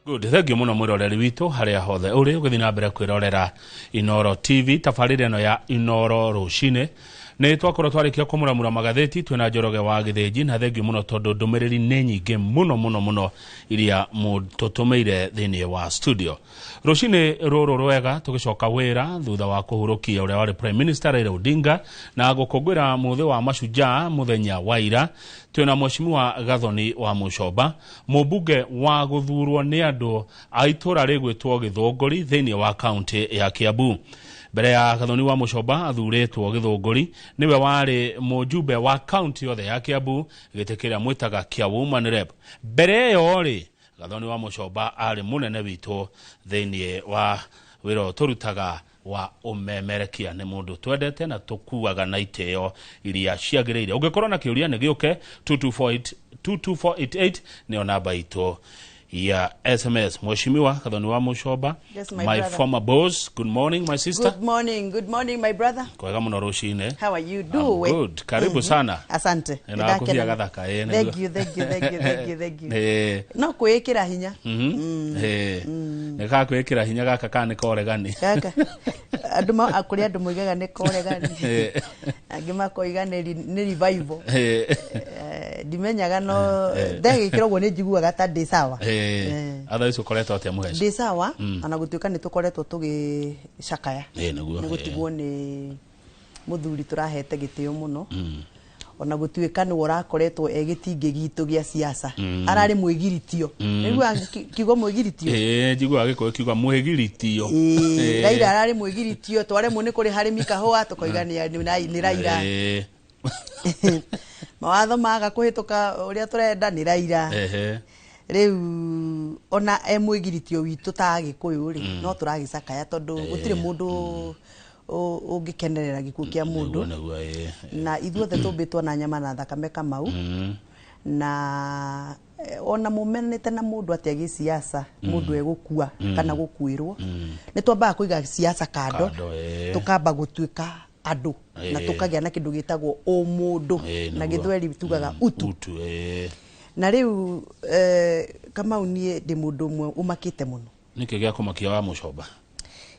Good, thank you muno mwiroreri witũ harĩa hothe ũrĩ ũgĩthiĩ na mbere kwĩrorera Inoro TV, tabarĩra ĩno ya Inoro rũcinĩ. Nĩ twakorwo twarĩkia kũmũramura magathĩti twĩna Njoroge wa Gĩthĩnji, na thengiũ mũno tondũ ndũmĩrĩri nĩ nyingĩ mũno mũno mũno iria mũtũtũmĩire thĩinĩ wa studio. Rũcinĩ rũrũ rwega tũgĩcoka wĩra thutha wa kũhurũkia ũrĩa warĩ Prime Minister Raila Odinga na gũkũngũĩra mũthĩ wa mashujaa mũthenya wa ira, twĩna Mheshimiwa Gathoni wa Mũcomba, mũmbunge wa gũthurwo nĩ andũ a itũra rĩgwĩtwo Gĩthũngũri thĩinĩ wa kaunti ya Kiambu. Mbere ya Gathoni wa Mũcomba athurĩtwo Gĩthũngũri, nĩwe warĩ mũjumbe wa kaunti yothe ya Kiambu, gĩtĩ kĩrĩa mwĩtaga kĩa woman rep. Mbere ĩyo rĩ, Gathoni wa Mũcomba arĩ mũnene witũ thĩinĩ wa wĩra ũyũ tũrutaga wa ũmemerekia. Nĩ mũndũ twendete na tũkuaga na itĩo iria ciagĩrĩire. Ũngĩkorwo na kĩũria nĩ gĩũke 2248 22488 nĩyo namba itũ ya SMS. Mheshimiwa Gathoni wa Mũcomba, Yes, my my brother. former boss, good morning my sister. Good morning, my brother. Kwega mũno rũcinĩ. How are you I'm doing? good. Karibu sana. Asante. Na kũbia gathaka, nĩguo. Thank you, thank you, thank you, thank you, thank you. No kwĩĩkĩra hinya. Nĩ gakwĩkĩra hinya gaka kana nĩ koregani? Gaka. Andũ ma kũrĩ andũ moigaga nĩ koregani. Angĩ makoiga nĩ revival. Ndimenyaga no ndagĩkĩra ũguo nĩ njiguaga ta ndĩ sawa. Otherwise ũkoretwo atĩa mũheci? Ndĩ sawa ona gũtuĩka nĩ tũkoretwo tũgĩcakaya. Nĩguo. Nĩ gũtigwo nĩ mũthuri tũrahete gĩtĩo mũno, ona gũtuĩka nĩwe ũrakoretwo e gĩtingĩ gitũ gĩa siasa, ararĩ mwĩgiritio. Nĩguo kiugo mwĩgiritio. Njiguaga Gĩkũyũ kiuga mwĩgiritio. Raila ararĩ mwĩgiritio, twaremwo nĩ kũrĩha arĩmi kahũa tũkoiga nĩ Raila. Mawatho maga kũhĩtũka ũrĩa tũrenda nĩ Raila. Rĩu ona e mwĩgiritio witũ ta Agĩkũyũ rĩ, no tũragĩcakaya tondũ gũtirĩ mũndũ ũngĩkenerera gĩkuũ kĩa mũndũ. Nĩguo, ĩĩ. Na ithuothe tũmbĩtwo na nyama na thakame Kamau, na ona mumenete na mũndũ atĩa gĩsiasa, mũndũ egũkua kana gũkuĩrwo, nĩ twambaga kũiga siasa kando, Kando, ĩĩ. tũkamba gũtuĩka andũ na tũkagĩa na kĩndũ gĩtagwo ũmũndũ, na gĩthweri tugaga utu. Utu, ĩĩ. Na rĩu Kamau, niĩ ndĩ mũndũ ũmwe ũmakĩte mũno. Nĩkĩ gĩa kũmakia wa Mũcomba?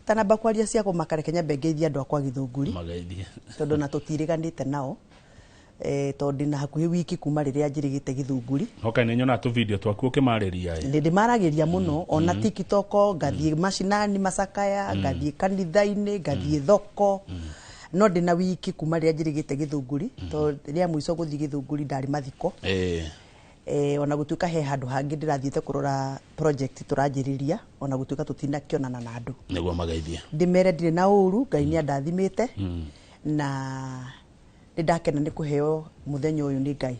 Tanamba kwaria cia kũmaka, reke nyambe ngeithie andũ akwa Gĩthũngũri, Mageithie. Tondũ na tũtirĩganĩte nao, tondũ ndĩna hakuhĩ wiki kuma rĩrĩa njĩrĩgĩte Gĩthũngũri. Hoka nĩ nyonaga tũ video twaku ũkĩmarĩria ĩ. Nĩ ndĩmaragĩria mũno ona TikTok, ngathiĩ macinani macakaya, ngathiĩ kanitha-inĩ, ngathiĩ thoko, no ndĩna wiki kuma rĩrĩa njĩrĩgĩte Gĩthũngũri, tondũ rĩa mũico gũthiĩ Gĩthũngũri ndarĩ mathiko. Ona gũtuĩka he handũ hangĩ ndĩrathiĩte kũrora project tũranjĩrĩria, ona gũtuĩka tũtinakĩonana na andũ. Nĩguo, mageithie. Ndĩmere ndirĩ na ũru, Ngai nĩ andathimĩte na nĩ ndakena nĩ kũheo mũthenya ũyũ nĩ Ngai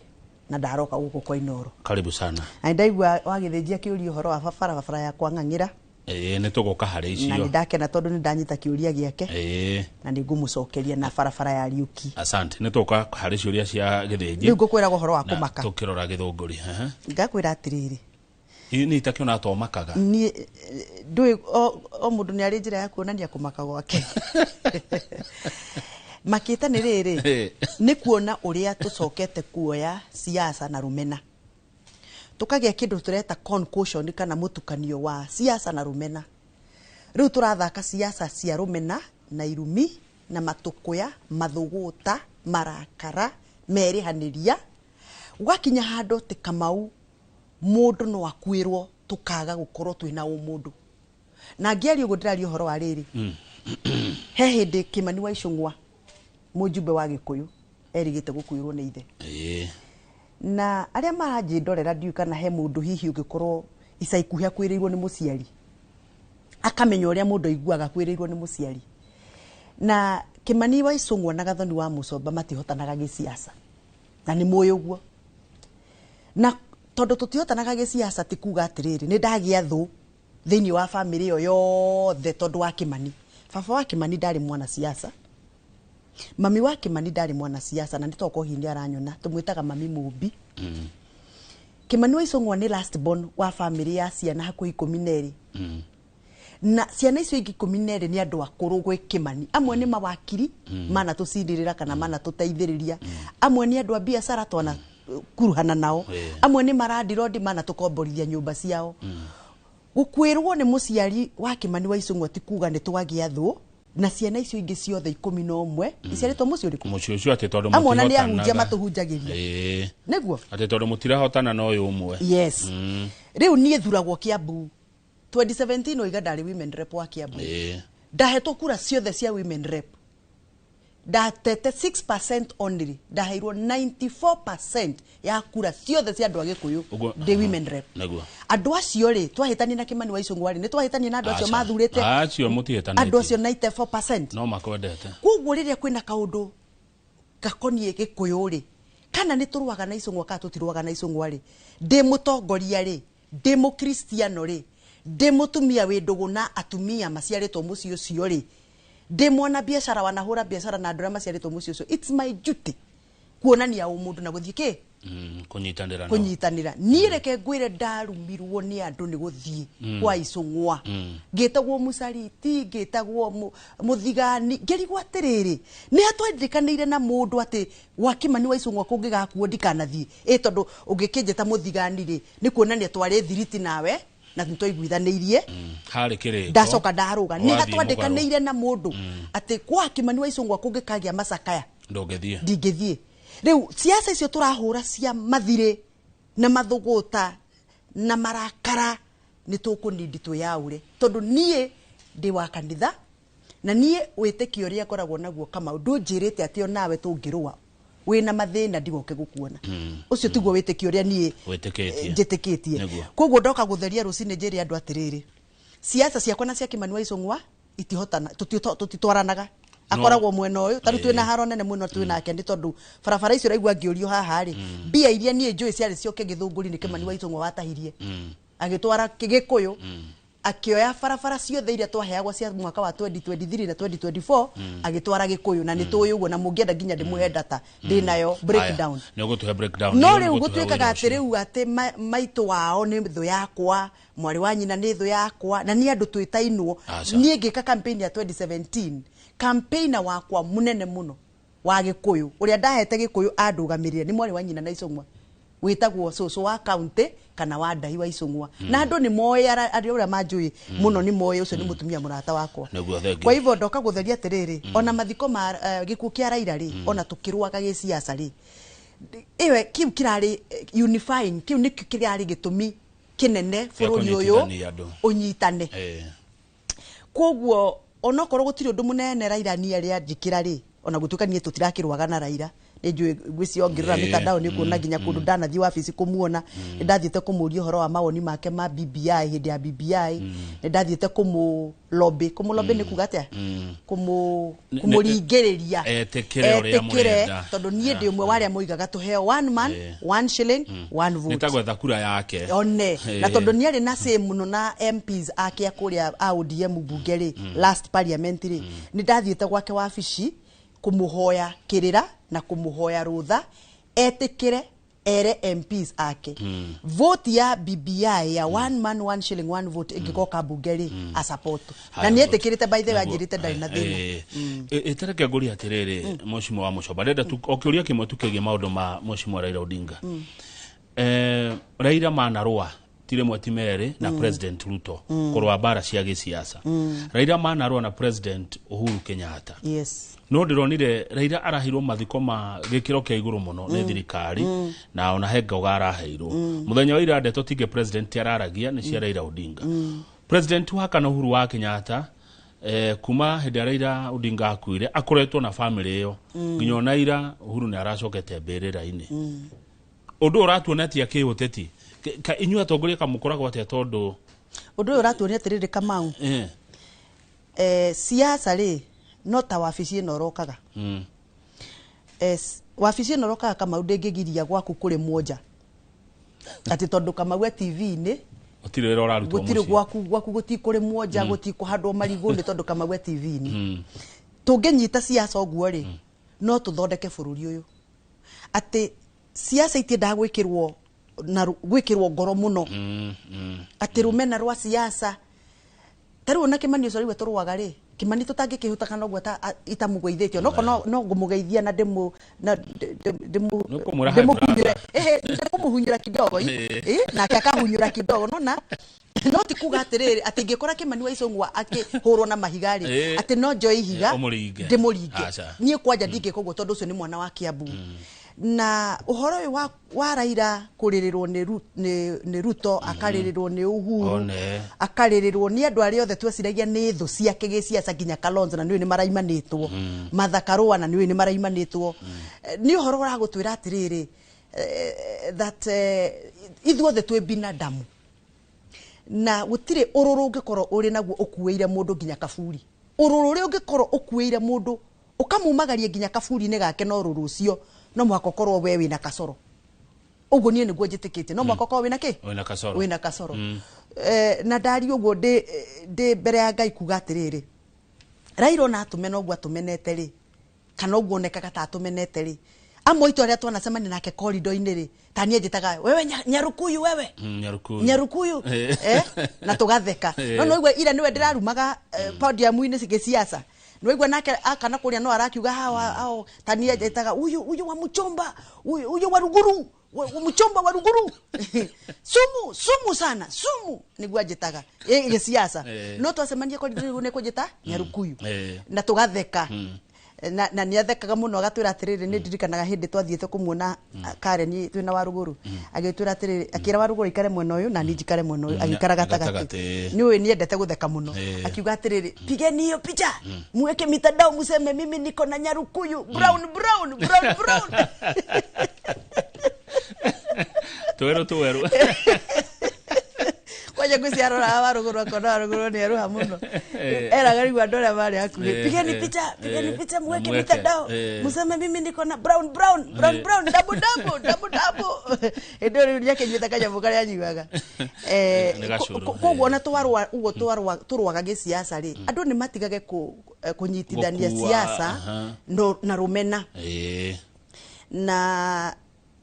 na ndaroka gũkũ kwa Inoro. Karibu sana. Na nĩndaigua wagĩthĩnjia kĩũria ũhoro wa barabara ya kwa Ng'ang'ĩra. Ĩĩ, nĩ tũgũka harĩ Na icio. nĩ ndakena tondũ nĩ ndanyita kĩũria gĩake na nĩ ngũmũcokeria na barabara ya Riũki. Asante, nĩ tũgũka harĩ ciũria cia Gĩthĩnji. Rĩu ngũkwĩraga ũhoro wa Na kũmaka. Tũkĩrora Gĩthũngũri. Ehe. Ngakwĩra atĩrĩrĩ, Ĩ, nĩ itakĩona tomakaga. Niĩ ndũĩ o mũndũ nĩ arĩ njĩra ya kuonania kũmaka gwake. Makĩte nĩ rĩrĩ, nĩ kuona ũrĩa tũcokete kuoya siasa na rũmena, tũkagĩa kĩndũ tũreta concoction kana mũtukanio wa siasa na rũmena. Rĩu tũrathaka siasa cia rũmena na irumi na matũkũya, mathũgũta, marakara, merĩhanĩria, gwakinya handũ atĩ Kamau mũndũ no akuĩrwo tũkaga gũkorwo twĩna ũmũndũ. Na ngĩaria ũguo ndĩraria ũhoro wa rĩrĩ, he hĩndĩ Kĩmani wa Icũng'wa, mũjumbe wa Gĩkũyũ, erĩgĩte gũkuĩrwo nĩ ithe, na arĩa maranjĩndorera, ndiũĩ kana he mũndũ hihi ũngĩkorwo ica ikuhĩ akwĩrĩirwo nĩ mũciari akamenya ũrĩa mũndũ aiguaga akwĩrĩirwo nĩ mũciari. Na Kĩmani wa Icũng'wa na Gathoni wa Mũcomba matihotanaga gĩsiasa, na nĩ mũĩ ũguo. Na tondũ tũtihotanaga gĩsiasa, ti kuga atĩrĩrĩ nĩ ndagĩa thũ thĩinĩ wa bamĩrĩ ĩyo yothe tondũ wa Kĩmani. Baba wa Kĩmani ndarĩ mwana siasa, mami wa Kĩmani ndarĩ mwana siasa, na nĩ tokorwo hihi nĩ aranyona, tũmwĩtaga mami Mũmbi. Kĩmani wa Icũng'wa nĩ last born wa bamĩrĩ ya ciana hakuhĩ 12, na ciana icio ingĩ 12 nĩ andũ akũrũ gwĩ Kĩmani. Amwe nĩ mawakiri mana tũcindĩrĩra kana mana tũteithĩrĩria, amwe nĩ andũ a biacara twana kuruhana nao, amwe nĩ marandirondi mana tũkomborithia nyũmba ciao. Gukwirwo ni muciari wa Kimani wa Icũng'wa ti kuga nĩ twagĩa thũ na ciana icio ingĩ ciothe 11 iciarĩtwo mũciĩ ũrĩkũ? Mũciĩ ũcio atĩ tondũ Amwe ona nĩ mũtihotanaga. ahunjia matũhunjagĩria. Ĩĩ. Nĩguo? Atĩ tondũ mũtirahotana na ũyũ ũmwe. Yes. Rĩu niĩ thuragwo Kiambu 2017, oiga ndarĩ women rep wa Kiambu. Ndahetwo kura ciothe cia women rep, ndatete 6% only, ndaheirwo 94% ya kura ciothe cia andũ a Gĩkũyũ ndĩ women rep. Andũ acio rĩ, twahĩtania na Kimani wa Icũng'wa rĩ, nĩ twahĩtania na andũ acio Aca. mathurĩte Acio mũtihĩtanĩtie. andũ acio 94%. No makwendete. Koguo rĩrĩa kwĩna kaũndũ gakoniĩ Gĩkũyũ rĩ, kana nĩ tũrũaga na Icũng'wa kana tũtirũaga na Icũng'wa rĩ, ndĩ mũtongoria rĩ, ndĩ mũkristiano rĩ, ndĩ mũtumia wĩ ndũgũ na atumia maciarĩtwo mũciĩ ũcio rĩ, ndĩ mwana biacara wanahũra biacara na andũ arĩa maciarĩtwo mũciĩ ũcio, it's my duty kuonania ũmũndũ na gũthiĩ kĩ Kũnyitanĩra nao. Kũnyitanĩra. Niĩ reke ngwĩre, ndarumirwo nĩ andũ nĩ gũthiĩ kwa Icũng'wa, ngĩtagwo mũcariti, ngĩtagwo mũthigani, ngĩrigwo atĩrĩrĩ, nĩ hatwandĩkanĩire na mũndũ atĩ gwa Kimani wa Icũng'wa kũngĩgakuo ndikanathiĩ? Ĩ tondũ ũngĩkĩnjĩta mũthigani rĩ, nĩ kuonania twarĩ thiriti nawe na nĩ twaiguithanĩirie. Harĩ kĩrĩko. Ndacoka ndarũga nĩ Wathiĩ hatwandĩkanĩire na mũndũ atĩ kwa Kimani wa Icũng'wa kũngĩkagĩa macakaya ndũngĩthiĩ. Ndingĩthiĩ. Rĩu siasa icio tũrahũra cia mathirĩ na mathũgũta na marakara, nĩ tũkũnindi twĩyaũre, tondũ niĩ ndĩ wa kanitha na niĩ wĩtĩkio ũrĩa ngoragwo naguo, Kamau, ndũnjĩrĩte atĩ onawe tũngĩrũa wĩna mathĩna ndigoke gũkuona. Ũcio tiguo wĩtĩkio ũrĩa niĩ Wĩtĩkĩtie. Njĩtĩkĩtie. Koguo ndoka gũtheria rũcinĩ njĩre andũ atĩrĩrĩ, siasa ciakwa na cia Kimani wa Icũng'wa itihotana, tũtitwaranaga. Akoragwo mwena ũyũ, tarĩu twĩna haro nene mũno twĩ nake, nĩ tondũ barabara icio ũraigua ngĩũrio haha rĩ, mbia iria niĩ njũĩ ciarĩ cioke Gĩthũngũri nĩ Kimani wa Icũng'wa watahirie agĩtwara Gĩkũyũ, akĩoya barabara ciothe iria twaheagwo cia mwaka wa 2023 na 2024 agĩtwara Gĩkũyũ, na nĩ tũĩ ũguo, na mũngĩenda nginya ndĩmũhe data ndĩnayo breakdown. Nĩ ũgũtũhe breakdown. No Nĩ rĩu ũgũtũhe gũtuĩkaga ũira atĩ ũcio. Rĩu atĩ maitũ wao nĩ thũ yakwa, mwarĩ wa nyina nĩ thũ yakwa, na nĩ andũ twĩtainwo. Aca. Niĩ ngĩka campaign ya 2017, campaigner wakwa mũnene mũno wa Gĩkũyũ ũrĩa ndahete Gĩkũyũ andũgamĩrĩre nĩ mwarĩ wa nyina na Icũng'wa wĩtagwo cũcũ wa county kana wa Ndai wa Icũng'wa, na andũ nĩ moĩ, arĩa ũrĩa manjũĩ mũno nĩ moĩ ũcio nĩ mũtumia mũrata wakwa. Nĩguo, thank you. Kwa hivyo ndoka gũtheria atĩrĩrĩ, ona mathiko ma gĩkuũ kĩa Raila rĩ, ona tũkĩrũaga gĩciaca rĩ, ĩwe kĩu kĩrarĩ unifying, kĩu nĩkĩo kĩrarĩ gĩtũmi kĩnene bũrũri ũyũ kũnyitithania andũ. Ũnyitane. Koguo onokorwo gũtirĩ ũndũ mũnene Raila niĩ arĩa njĩkĩra rĩ, ona gũtuĩka niĩ tũtirakĩrũaga na Raila, nĩ njũĩ ngwĩciria ũngĩrora mĩtandao nĩ ũkuona nginya kũndũ ndanathiĩ wabici kũmuona. Nĩ ndathiĩte kũmũria ũhoro wa mawoni make ma BBI, hĩndĩ ya BBI nĩ ndathiĩte kũmũ-lobby. Kũmũ-lobby nĩ kuga atĩa? Kũmũringĩrĩria Etĩkĩre ũrĩa etĩkĩre, mũrenda. tondũ niĩ ndĩ ũmwe wa arĩa moigaga tũheo one man, one shilling, one Nĩ vote. ta gwetha kura yake. One na tondũ nĩ arĩ na say mũno na MPs ake a kũrĩa a ODM mbunge rĩ, last parliament rĩ, nĩ ndathiĩte gwake wabici kũmũhoya kĩrĩra na kũmũhoya rũtha etĩkĩre ere MPs ake vote ya BBI ya one man, one shilling, one vote ĩngĩgoka mbunge rĩ, asupport, na nĩ etĩkĩrĩte. By the way, anjĩrĩte ndarĩ na thĩna. Ĩtareke ngũrie atĩrĩrĩ, Mheshimiwa wa Mũcoba, ndĩrenda o kĩũria kĩmwe tu kĩgiĩ maũndũ ma Mheshimiwa Raila Odinga. Raila manarũa ti rĩmwe ti merĩ na President Ruto kũrũa mbara cia gĩsiasa. Raila manarũa na President Uhuru Kenyatta. No ndĩronire Raila araheirwo mathiko ma gĩkĩro kĩa igũrũ mũno nĩ thirikari, na ona he ngoga araheirwo mũthenya wa ira. Ndeto tingĩ president araragia nĩ cia Raila Odinga. President wa kana Uhuru wa Kenyatta, kuma hĩndĩ ya Raila Odinga akuire, akoretwo na family ĩyo nginya ona ira Uhuru nĩ aracokete mbĩrĩra-inĩ. Ũndũ ũyũ ũratuonetia kĩũteti. Inyuĩ atongoria kamũkoragwo atĩa tondũ Ũndũ ũyũ ũratuonia atĩrĩrĩ, Kamau, siasa rĩ, no ta wabici ĩno ũrokaga. Wabici ĩno ũrokaga, Kamau, ndĩngĩgiria gwaku kũrĩmwo nja atĩ tondũ Kamau e TV-inĩ. Gũtirĩ wĩra ũrarutwo Gũtirĩ mũciĩ. Gwaku gũtikũrĩmwo nja, gũtikũhandwo marigũ nĩ tondũ Kamau e TV-inĩ. Tũngĩnyita siasa ũguo rĩ, no tũthondeke bũrũri ũyũ, atĩ siasa itiendaga gwĩkĩrwo na gwĩkĩrwo ngoro mũno, atĩ rũmena rwa siasa. Ta rĩu ona Kimani ũcio rĩu tũrũaga rĩ, Kimani tũtangĩkĩhuta kana ũguo ta itamũgeithĩtio no no ngũmũgeithia na ndĩmũ na ndĩmũ Nĩ ũkũmwĩra hi, ndĩmũhunyũre, ehe, ndĩkũmũhunyũra kidogo, nake akahunyũra kidogo nona. No ti kuga atiriri ati ingikora Kimani wa Icũng'wa akĩhũrwo na mahiga rĩ, atĩ no njoe ihiga Ũmũringe. ndĩmũringe. Aca. Niĩ kwanja ndingĩka ũguo tondũ ũcio nĩ mwana wa Kiambu. Na ũhoro ũyũ wa Raila kũrĩrĩrwo nĩ Ruto, akarĩrĩrwo nĩ Uhuru, One. akarĩrĩrwo nĩ andũ arĩa othe tweciragia nĩ thũ ciake gĩciaca, nginya Kalonzo na nĩũĩ nĩ maraimanĩtwo, Martha Karũa na nĩũĩ nĩ maraimanĩtwo. Nĩ ũhoro ũragũtwĩra atĩrĩrĩ, that ithuothe twĩ binadamu na gũtirĩ ũrũrũ ũngĩkorwo ũrĩ naguo ũkuĩire mũndũ nginya kaburi. Ũrũrũ ũrĩa ũngĩkorwo ũkuĩire mũndũ ũkamumagaria nginya kaburi-inĩ gake, no rũrũ ũcio no mũhaka ũkorwo we wĩna kasoro. Ũguo niĩ nĩguo njĩtĩkĩtie, no mũhaka ũkorwo wĩna kĩ? Wĩna kasoro. Wĩna kasoro. Na ndaria ũguo ndĩ mbere ya Ngai kuga atĩrĩrĩ, Raila ona atũmena ũguo atũmenete rĩ, kana ũguo onekaga ta atũmenete rĩ, amwe aitũ arĩa twanacemania nake korido-inĩ rĩ, ta niĩ njĩtaga wewe Nyarukuyu wewe. Nyarukuyu. Nyarukuyu. Na tũgatheka. No no ira niwe ndĩrarumaga podium-inĩ gĩciaca, nĩwaigua nake akana kũrĩa no arakiuga hawa hao, ta niĩ njĩtaga huyu huyu wa mchomba, huyu huyu wa ruguru, wa mchomba wa ruguru, sumu sumu sana sumu, nĩguo anjĩtaga gĩciaca. No twacemania korido-inĩ nĩ kũnjĩta Nyarukuyu. Na tũgatheka na nĩ athekaga mũno agatwĩra atĩrĩrĩ, nĩ ndirikanaga hĩndĩ twathiĩte kũmuona Karen twĩna Warũgũrũ, agĩtwĩra atĩrĩrĩ, akĩra Warũgũrũ aikare mwena ũyũ na niĩ njikare mwena ũyũ, agĩikara gatagatĩ. Gatagatĩ. Nĩ ũĩ nĩendete gũtheka mũno. Akiuga atĩrĩrĩ, "Pigeni hiyo picha muweke mitandao, museme mimi niko na Nyarukuyu brown brown brown brown." Tweru tweru. Kwanja ngwĩciria Warũgũrũ akona Warũgũrũ nĩ eruha mũno. Eraga rĩu andũ arĩa marĩ hakuhĩ, "Pigeni picha, pigeni picha muweke Muweke, mitandao, museme mimi niko na brown brown brown brown, double double double double." Hĩndĩ ĩyo rĩu nĩakĩnyuĩte kanyamũ karĩa anyuaga. Nĩ gacũrũ, Koguo ona twarũa ũguo twarũa tũrũaga gĩciaca rĩ, andũ nĩ matigage kũnyitithania Gũkua, siasa na rũmena.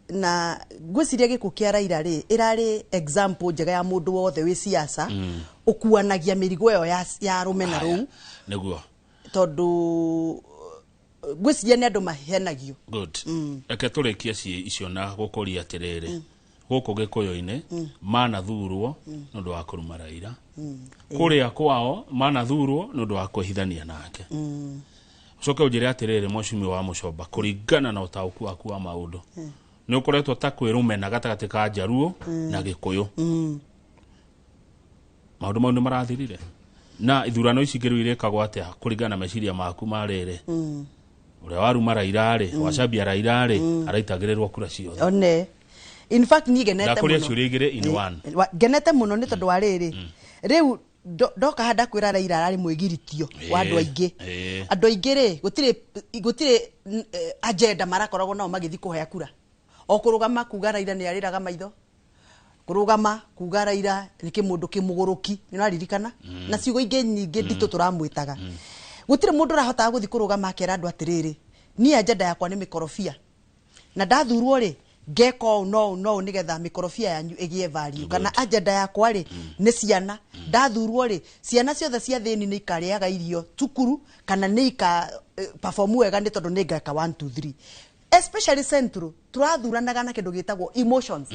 Na ngwĩciria gĩkuũ kĩa Raila rĩ, ĩrarĩ example njega ya mũndũ wothe wĩ siasa ũkuanagia mĩrigo ĩyo ya rũmena rũu. Nĩguo. Tondũ ngwĩciria nĩ andũ mahenagio. Good. Reke tũrĩkie icio na gũkũria atĩrĩrĩ, gũkũ gĩkũyũ-inĩ manathurwo nĩ ũndũ wa kũruma Raila, kũrĩa kwao manathurwo nĩ ũndũ wa kwĩhithania nake. Ũcoke ũnjĩre atĩrĩrĩ, mwecumi wa Mũcomba, kũringana na ũtaũku waku wa maũndũ, nĩ ũkoretwo ta kwĩrũmena gatagatĩ ka Njaruo na Gĩkũyũ. Maũndũ mau nĩ marathirire na ithurano ici ingĩ rĩu irĩkagwo atĩa kũringana na meciria maku ma rĩrĩ, ũrĩa waruma Raila rĩ, wacambia Raila rĩ, araitagĩrĩrwo kura ciothe? One, in fact niĩ ngenete Ndakũria mũno. ciũria igĩrĩ in one. Ngenete mũno nĩ tondũ wa rĩrĩ, rĩu ndoka haha ndakwĩra Raila ararĩ mwĩgiritio wa andũ aingĩ. Andũ aingĩ rĩ, gũtirĩ agenda marakoragwo nao magĩthiĩ kũhoya kura, o kũrũgama kuga Raila nĩ arĩraga maitho, kũrũgama kuga Raila nĩ kĩmũndũ kĩmũgũrũki, nĩ ũraririkana, na ciugo ingĩ nyingĩ nditũ tũramwĩtaga. Gũtirĩ mũndũ ũrahotaga gũthiĩ kũrũgama akera andũ atĩrĩrĩ, niĩ agenda yakwa nĩ mĩkorobia, na ndathurwo rĩ, ngeka ũũ no ũũ no ũũ nĩgetha mĩkorobia yanyu ĩgĩe value, kana agenda yakwa rĩ nĩ ciana, ndathurwo rĩ, ciana ciothe cia thĩni nĩ ikarĩaga irio cukuru kana nĩ ika perform wega nĩ tondũ nĩ ngeka 1 2 3. Especially Central tũrathuranaga na kĩndũ gĩtagwo emotions.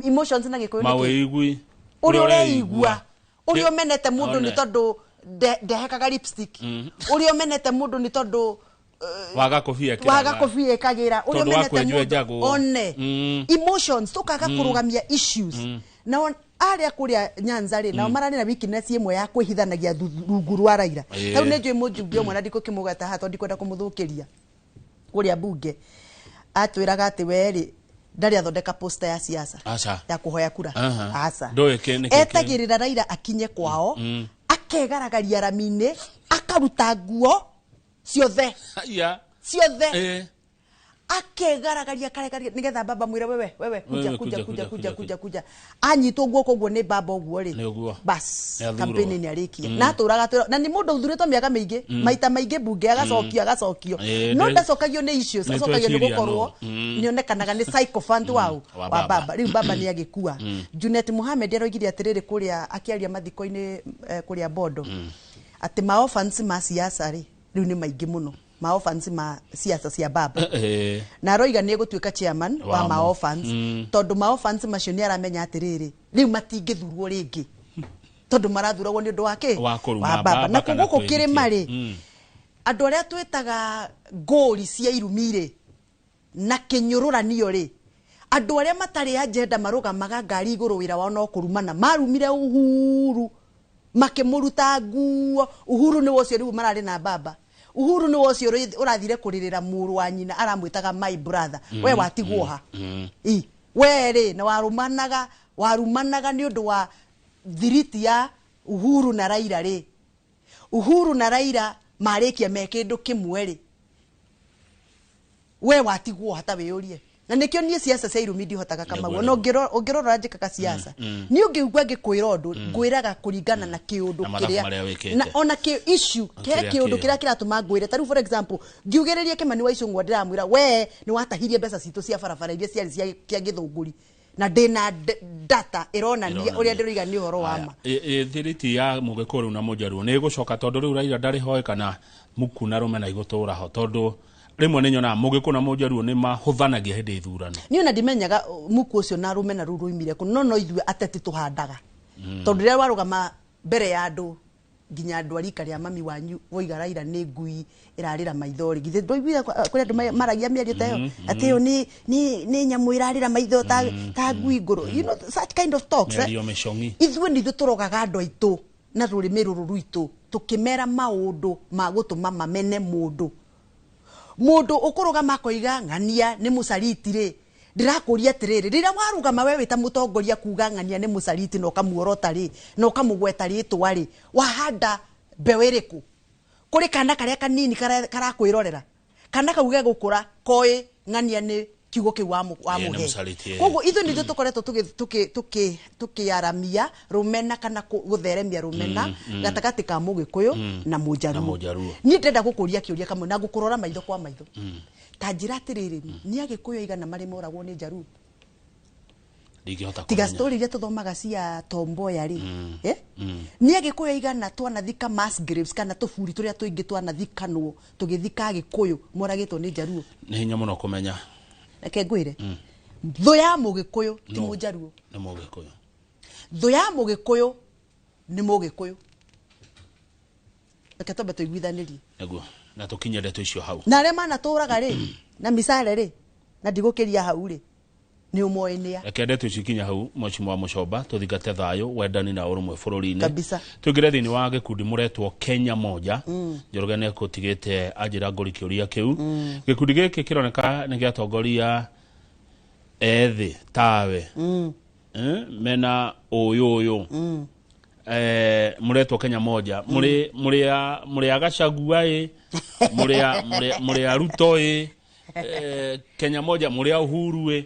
Emotions na Gĩkũyũ nĩ kĩ? Mawĩigui. Ũrĩa ũreigua, ũrĩa ũmenete mũndũ nĩ One. tondũ ndehekaga lipstick, ũrĩa ũmenete mũndũ nĩ tondũ waga kũbia waga kũbia ĩkagĩra, ũrĩa Tondũ wa ũmenete kwenjwo mũndũ enjagwo. one emotions, tũkaga kũrũgamia issues. Nao arĩa kũrĩa Nyanza rĩ, nao mararĩ na weakness ĩmwe ya kwĩhithanagia rungu rwa Raila. Rĩu nĩ njũĩ mũjumbe ũmwe na ndikũkĩmũgweta haha tondũ ndikwenda kũmũthũkĩria, kũrĩa bunge atwĩraga atĩ we rĩ ndarĩ athondeka poster ya siasa Aca. ya kũhoya kura. Aca. Ndũĩ nĩkĩ etagĩrĩra Raila akinye kwao, akegaragaria rami-inĩ, akaruta nguo ciothe. Haya. Ciothe. Akegaragaria karegaria nigetha baba mwire, "Wewe wewe, kuja." Wewe, "Kuja." Kuja, "Kuja." kuja, "Kuja." kuja. "Kuja, kuja." Anyitwo guoko ũguo nĩ baba ũguo rĩ, Nĩ ũguo. bas, Nĩ athurwo. campaign nĩ arĩkia. Na atũraga atũra na nĩ mũndũ ũthurĩtwo mĩaka mĩingĩ, maita maingĩ mbunge, agacokio agacokio, no ndacokagio nĩ issues, nĩ acokagio nĩ tweciria gũkorwo no. Nĩonekanaga nĩ sycophant wau wa wa baba. Baba. Rĩu baba nĩ agĩkua. Junet Mohamed aroigire atĩrĩrĩ kũrĩa akĩaria mathiko-inĩ, kũrĩa Bondo, atĩ ma orphans ma siasa rĩ, rĩu nĩ maingĩ mũno. ma orphans ma siasa cia baba na aroiga nĩ egũtuĩka chairman wa ma orphans tondũ ma orphans macio nĩ aramenya atĩrĩrĩ rĩu matingĩthurwo rĩngĩ tondũ marathuragwo nĩ ũndũ wa kĩ Wa kũruma baba na kana gũkũ kĩrĩma rĩ kwĩhitia. Andũ arĩa twĩtaga ngũri cia irumi rĩ na kĩnyũrũranio rĩ andũ arĩa matarĩ agenda marũgamaga ngari igũrũ wĩra wao no kũrumana marumire Uhuru makĩmũruta nguo. Uhuru nĩwe ũcio rĩu mararĩ na baba. Uhuru nĩwe ũcio ũrathire kũrĩrĩra mũrũ wa nyina aramwĩtaga my brother. We watigwo ha I we rĩ na warumanaga nĩ ũndũ wa thiriti ya Uhuru na Raila rĩ. Uhuru na Raila marĩkia me kĩndũ kĩmwe rĩ we watigwo hata wĩyũrie na nĩkĩo niĩ siasa cia irumi ndihotaga Kamau. Nĩguo, ona ũngĩrora njĩkaga siasa niĩ ũngĩigua ngĩkwĩra ũndũ ngwĩraga kũringana na kĩũndũ Na mathabu kĩrĩa marĩa wĩkĩte. na ona kĩ issue he Kĩrĩa kĩũndũ kĩho. kĩrĩa kĩratũma ngwĩre. Ta rĩu for example ngiugĩrĩria Kĩmani wa Icũng'wa ndĩramwĩra we nĩ watahirie mbeca citũ cia barabara iria ciarĩ cia kĩa Gĩthũngũri na ndĩna data ĩronania ũrĩa ndĩroiga nĩ ũhoro wa ma. Thiriti ya mũgĩkũyũ rĩu na mũnjaruo nĩ ĩgũcoka tondũ rĩu Raila ndarĩ hoe kana muku na rũmena igũtũra ho tondũ rĩmwe nĩ nyonaga mũgĩkũyũ na mũnjaruo nĩ mahũthanagia hĩndĩ ya ithurano. Niĩ ona ndimenyaga muku ũcio na rũmena rũu ruimire kũ no ithuĩ ateti tũhandaga tondũ rĩrĩa warũgama mbere ya andũ nginya andũ a rika rĩa mami wanyu woiga Raila nĩ ngui ĩrarĩra maitho rĩ githĩ ndwaiguire kũrĩ andũ maragia mĩario ta ĩyo atĩ ĩyo nĩ nyamũ ĩrarĩra maitho ta ngui ngũrũ, you know, such kind of talks, eh? Mĩario mĩcong'i. Ithuĩ nĩ ithuĩ tũrogaga andũ aitũ na rũrĩmĩ rũrũ rwitũ tũkĩmera maũndũ ma gũtũma mamene mũndũ. Mũndũ ũkũrũgama akoiga ng'ania nĩ mũcariti rĩ ndĩrakũria atĩrĩrĩ rĩrĩa warũgama we wĩ ta mũtongoria kuga ng'ania nĩ mũcariti na ũkamuorota rĩ na ũkamũgweta rĩtwa rĩ wahanda mbeũ ĩrĩkũ kũrĩ kana karĩa kanini karakwĩrorera kana kau gegũkũra koĩ ng'ania nĩ kiugo kĩu Ĩĩ, nĩ wamũhe. mũcariti, ĩĩ. Koguo ithuĩ nĩ ithuĩ tũkoretwo tũkĩaramia rũmena kana gũtheremia rũmena gatagatĩ ka mũgĩkũyũ na Na mũnjaruo. mũnjaruo. Niĩ ndĩrenda gũkũria kĩũria kamwe na ngũkũrora maitho kwa maitho ta njĩra atĩrĩrĩ nĩ agĩkũyũ aigana marĩ moragwo nĩ njaruo ndingĩhota tiga kũmenya. Story iria tũthomaga cia Tomboya rĩ eh? Nĩ agĩkũyũ aigana twanathika mass graves kana tũburi tũrĩa tũingĩ twanathikanwo tũgĩthika agĩkũyũ moragĩtwo nĩ njaruo. Nĩ hinya mũno kũmenya. Reke ngwĩre thũ ya mũgĩkũyũ ti No. mũnjaruo. Nĩ mũgĩkũyũ. Thũ ya mũgĩkũyũ nĩ mũgĩkũyũ. Reke twambe tũiguithanĩrie nĩguo na tũkinye ndeto icio hau. Na arĩa manatũraga rĩ na micare rĩ na ndigũkĩria hau rĩ nĩ ũmoĩ nĩa. Reke ndeto ici ikinya hau mheshimiwa Mũchomba tũthingate thayũ wendani na ũrũmwe bũrũri-inĩ. Kabisa. Tũingĩre thĩinĩ wa gĩkundi mũretwo Kenya Moja. Njoroge nĩ ekũtigĩte anjĩra ngũri kĩũria kĩu. Gĩkundi gĩkĩ kĩroneka nĩ gĩatongoria ethĩ tawe mena ũyũ ũyũ mũretwo Kenya Moja mũrĩ a Gachagua ĩ mũrĩ a Ruto ĩ Kenya Moja mũrĩ a Uhuru ĩ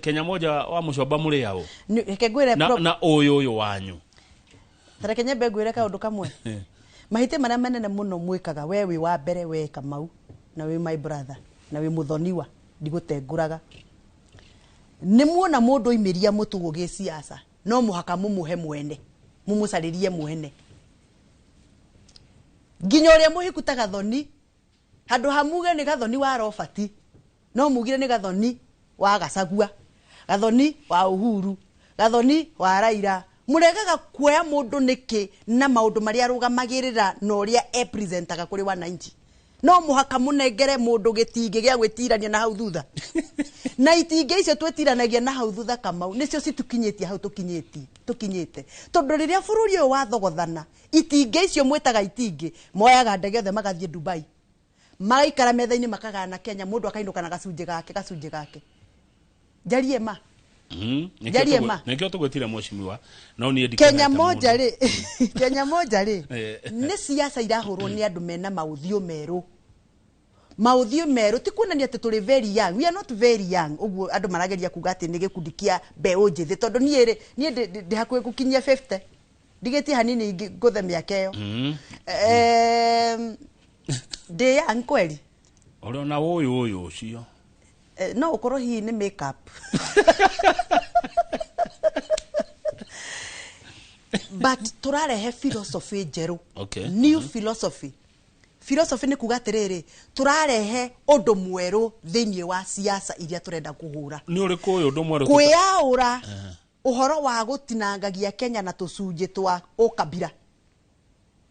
Kenya Moja wa Mũchomba mũrĩ a ũ? Reke ngwĩre na ũyũ ũyũ wanyu. Ta reke nyambe ngwĩre kaũndũ kamwe. Mahĩtia marĩa manene mũno mwĩkaga we wĩ wa mbere we Kamau na wĩ my brother na wĩ mũthoniwa ndigũtengũraga nĩ muona mũndũ oimĩria mũtugo gĩciaca no mũhaka mũmũhe mwene mũmũcarĩrie mwene nginya ũrĩa mũhiku ta Gathoni handũ ha muge nĩ Gathoni wa Robert no mugire nĩ Gathoni wa Gachagua Gathoni wa Uhuru Gathoni wa Raila. Mũregaga kuoya mũndũ nĩkĩ na maũndũ marĩa arũgamagĩrĩra na ũrĩa e-presentaga kũrĩ wananchi no mũhaka mũnengere mũndũ gĩtingĩ gĩa gwĩtirania na hau thutha na itingĩ icio twĩtiranagia na hau thutha Kamau nĩcio citũkinyĩtie hau tũkinyĩte tondũ rĩrĩa bũrũri ũyũ wathogothana itingĩ icio mwĩtaga itingĩ moyaga ndege othe magathiĩ Dubai magaikara metha-inĩ makagana Kenya mũndũ akainũka na gacunjĩ gake njarie ma. Njarie ma. Nĩkĩo tũgwĩtire mheshimiwa no niĩ Kenya ndikenete Moja mũno. rĩ Kenya Moja rĩ nĩ siasa irahũrwo nĩ andũ mena maũthiũ merũ. Maũthiũ merũ ti kuonania atĩ tũrĩ very young, we are not very young ũguo andũ marageria kuga atĩ nĩ gĩkundi kĩa mbeũ njĩthĩ tondũ niĩ rĩ niĩ ndĩ hakuhĩ gũkinyia 50 ndigĩtie hanini ngũthe mĩaka ĩyo. Ndĩ young kweli. Ũrĩ ona ũyũ ũyũ ũcio. No ũkorwo hihi nĩ makeup but tũrarehe philosophy njerũ. Okay. New philosophy. Philosophy nĩ kuga atĩrĩrĩ, tũrarehe ũndũ mwerũ thĩinĩ wa siasa iria tũrenda kũhũra. Nĩ ũrĩkũ ũyũ ũndũ mwerũ? Kwĩyaũra ũhoro wa gũtinangagia Kenya na tũcunjĩ twa ũkabira,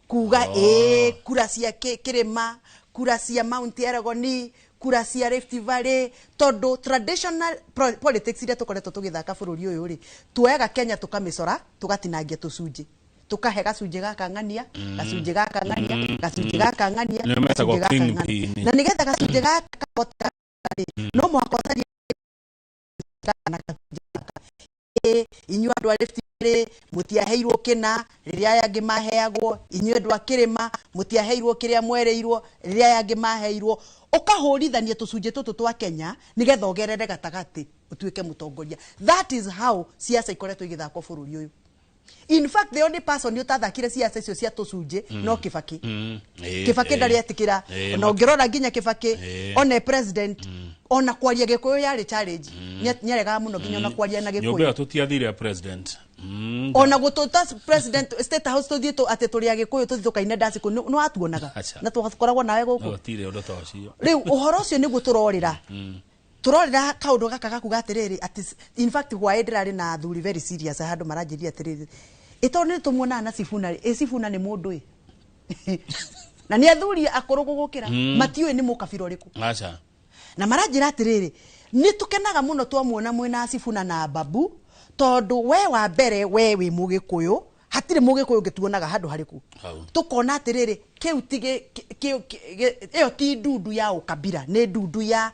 kuga ĩĩ kura cia kĩrĩma, kura cia Mount Elgon, kura cia Rift Valley, tondũ traditional politics iria tũkoretwo tũgĩthaka bũrũri ũyũ rĩ, tuoyaga Kenya tũkamĩcora, tũgatinangia tũcunjĩ, tukahe gacunjĩ gaka ng'ania, gacunjĩ gaka ng'ania, gacunjĩ gaka ng'ania, Nĩo metagwo gacunjĩ gaka ng'ania. kingpin. Na nĩgetha gacunjĩ gaka kahota rĩ, no mũhaka ũcarie na gacunjĩ gaka. Ĩ, inyuĩ andũ a Rift Valley mũtiaheirwo kĩna rĩrĩa aya angĩ maheagwo, inyuĩ andũ a kĩrĩma mũtiaheirwo kĩrĩa mwerĩirwo rĩrĩa aya angĩ maheirwo. Ũkahũrithania tũcunjĩ tũtũ twa Kenya nĩgetha ũgerere gatagatĩ ũtuĩke mũtongoria. That is how siasa ikoretwo igĩthakwo bũrũri ũyũ. In fact, the only person ũtathakire siasa icio cia tũcunjĩ no Kibaki. Kibaki ndarĩ etĩkĩra. Ona ũngĩrora nginya Kibaki, one president, ona kwaria Gĩkũyũ yarĩ challenge. Nĩaregaga mũno nginya ona kwaria na Nyũmba Gĩkũyũ. ĩyo tũtiathire president. Ona gũtũta president State House tũthiĩ atĩ tũrĩ Agĩkũyũ tũthiĩ tũkaine ndaci kũ, nĩ watuonaga. Aca. Na twakoragwo nawe gũkũ. Gũtirĩ ũndũ ta ũcio. Rĩu ũhoro ũcio nĩguo tũrorĩra. Tũrorĩra kaũndũ gaka gakuga atĩrĩrĩ, atĩ in fact hwaĩ ndĩrarĩ na athuri very serious handũ maranjĩria atĩrĩrĩ, ĩ tondũ nĩ tũmuonaga na Sifuna rĩ, ĩ Sifuna nĩ mũndũ ĩ? Na nĩ athuri akũrũ gũgũkĩra, matiũĩ nĩ mũkabira ũrĩkũ. Aca. Na maranjĩra atĩrĩrĩ, nĩ tũkenaga mũno twamuona mwĩna Sifuna na Babu, tondũ we wa mbere we wĩ Mũgĩkũyũ, hatirĩ Mũgĩkũyũ ũngĩ tuonaga handũ harĩkũ. Hau. Tũkona atĩrĩrĩ, kĩu ti ĩyo ti ndundu ya ũkabira, nĩ ndundu ya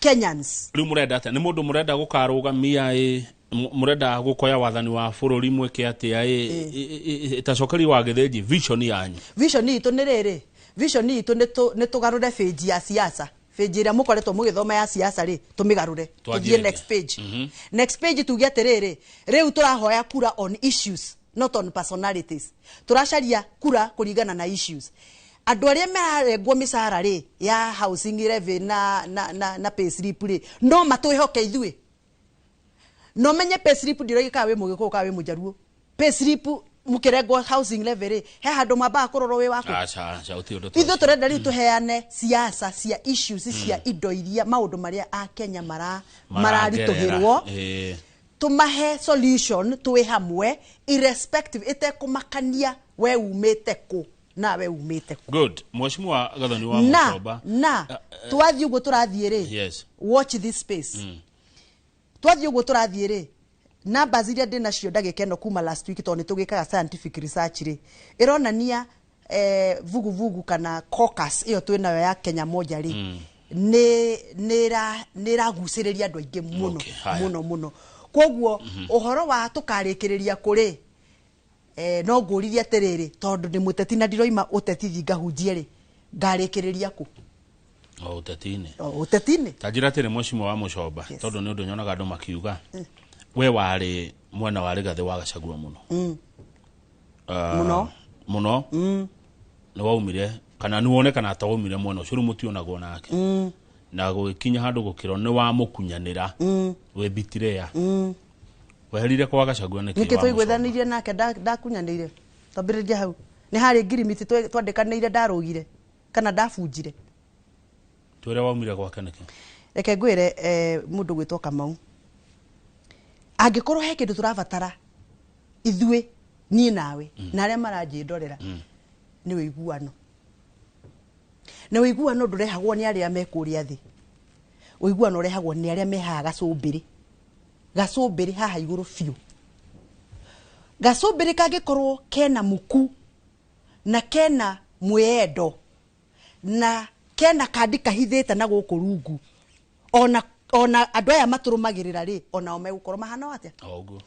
Kenyans. Rĩu mũrenda atĩa? Nĩ mũndũ mũrenda gũkarũgamia ĩ, mũrenda gũkoya wathani wa bũrũri mwĩke atĩa ĩ, tacokeri wa Gĩthĩnji, vision yanyu? Vision itũ nĩ rĩrĩ, vision itũ nĩ tũgarũre page ya siasa. Page ĩrĩa mũkoretwo mũgĩthoma ya siasa rĩ, tũmĩgarũre. Twanjie Tũthiĩ next page. Next page tuge atĩrĩrĩ, rĩu tũrahoya kura on issues, not on personalities. Tũracaria kura kũringana na issues. Andũ arĩa mararengwo mĩcara rĩ, ya housing levy na pay slip rĩ, no matwĩhoke ithuĩ. No menye pay slip ndĩroiga kana wĩ Mũgĩkũyũ kana wĩ Mũjaruo. Pay slip mũkĩrengwo housing levy rĩ, he handũ mambaga kũrorwo wĩ waku. Aca, aca, gũtirĩ ũndũ ta Ithuĩ ũcio. tũrenda rĩu tũheane siasa cia issues cia indo iria maũndũ marĩa Akenya Maragerera. mararitũhĩrwo. Tũmahe solution twĩ hamwe, irrespective, ĩtekũmakania we umĩte kũ na we umĩte kũ. Good. Mheshimiwa Gathoni wa Na, Mũchomba. na, twathiĩ ũguo tũrathiĩ rĩ, Yes. watch this space. Twathiĩ ũguo tũrathiĩ rĩ, numbers iria ndĩ nacio ndagĩka ĩno kuma last week, tondũ nĩ tũgĩkaga scientific research rĩ, ĩronania vuguvugu kana caucus ĩyo twĩ nayo ya Kenya Moja rĩ, nĩ ĩragucĩrĩria andũ aingĩ mũno, Okay, haya. mũno, mũno. Koguo, ũhoro wa tũkarĩkĩrĩria kũrĩ, no ngũririe atĩrĩrĩ, tondũ ndĩ mũteti na ndiroima ũteti thiĩ ngahunjie rĩ, ngarĩkĩrĩria kũ? O ũteti-inĩ. O ũteti-inĩ. Ta njĩra atĩrĩ, Mheshimiwa wa Mũchomba, Yes. tondũ nĩ ũndũ nyonaga andũ makiuga, we warĩ mwena wa Rigathĩ wa Gachagua mũno. Mũno. Mũno. Nĩ waumire, kana nĩ wonekana ta waumire mwena ũcio, rĩu mũtionagwo nake. Na gũgĩkinya handũ gũkĩrwo nĩ wamũkunyanĩra. Wĩ bitirea. Weherire kwa Gachagua nĩkĩ Nĩkĩ wa Mũchomba? twaiguithanĩirie nake ndakunyanĩire? Twambĩrĩria hau. Nĩ harĩ ngirimiti twandĩkanĩire ndarũgire kana ndabunjire. Twĩre waumire gwake nĩkĩ? Reke ngwĩre, mũndũ gwĩtwo Kamau. Angĩkorwo he kĩndũ tũrabatara ithuĩ, niĩ nawe, na arĩa maranjĩndorera, nĩ ũiguano. Na ũiguano ndũrehagwo nĩ arĩa me kũrĩa thĩ. Ũiguano ũrehagwo nĩ arĩa me haha gacũmbĩrĩ. Gacũmbĩrĩ haha igũrũ biũ. Gacũmbĩrĩ kangĩkorwo kena muku na kena mwĩendo na kena kandi kahithĩte na gũkũ rungu, ona andũ aya matũrũmagĩrĩra rĩ, onao megũkorwo mahana atĩa? O ũguo.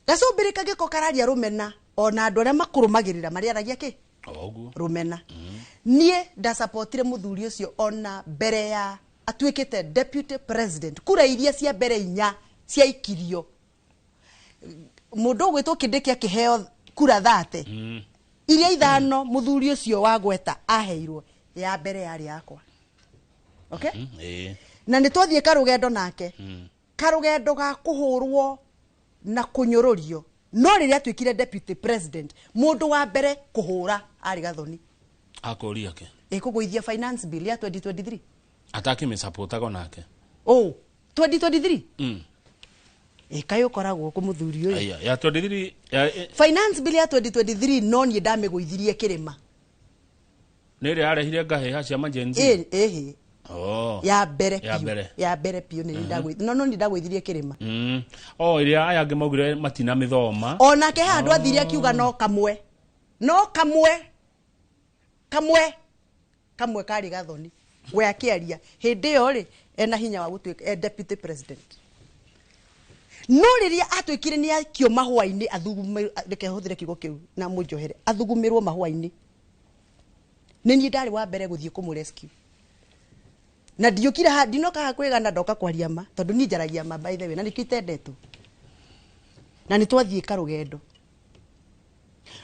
Gacũmbĩrĩ kangĩkorwo kararia rũmena, ona andũ arĩa makũrũmagĩrĩra marĩaragia kĩ? O ũguo. Rũmena. Niĩ ndasapotire mũthuri ũcio ona mbere ya atuĩkĩte deputy president. Kura iria cia mbere inya ciaikirio, mũndũ ũgwĩtwo Kindiki akĩheo kura 30. Iria ithano mũthuri ũcio wa gweta aheirwo, ya mbere yarĩ yakwa. Okay? Na nĩ twathiĩ karũgendo nake. Karũgendo ga kũhũrwo na kũnyũrũrio. No rĩrĩa atuĩkire deputy president, mũndũ wa mbere kũhũra arĩ Gathoni. Akũria kĩ? Ĩkũgũithia finance bill ya 2023. Atakĩmĩcapotaga onake. Oh, 2023. Ĩkaĩ ũkoragwo kũ mũthuri ũyũ. Aya, ya 23 ya Finance bill ya 2023 no niĩ ndamĩgũithirie kĩrĩma. Nĩ ĩrĩa yarehire ngahĩha cia ma-Gen Z? Ĩhĩ. Oh. Ya mbere Ya biũ. mbere. Ya mbere biũ nĩ ndagũithirie, no niĩ ndagũithirie kĩrĩma. Oh, ĩrĩa aya angĩ maugire matinamĩthoma. Onake handũ athire akiuga no kamwe, no kamwe, kamwe kamwe karĩ gathoni we akĩaria hĩndĩ ĩyo rĩ ena hinya wa gũtuĩka e deputy president. No rĩrĩa atuĩkire nĩ akio mahũa-inĩ, reke hũthĩre kiugo kĩu na mũnjohere, athugumĩrwo mahũa-inĩ, nĩ niĩ ndarĩ wa mbere gũthiĩ kũmũ rescue. Na ndiũkire ha, ndinoka haha kwĩgana, ndoka kwaria ma, tondũ niĩ njaragia ma by the way, na nĩkĩo itendetwo. Na nĩ twathiĩ karũgendo,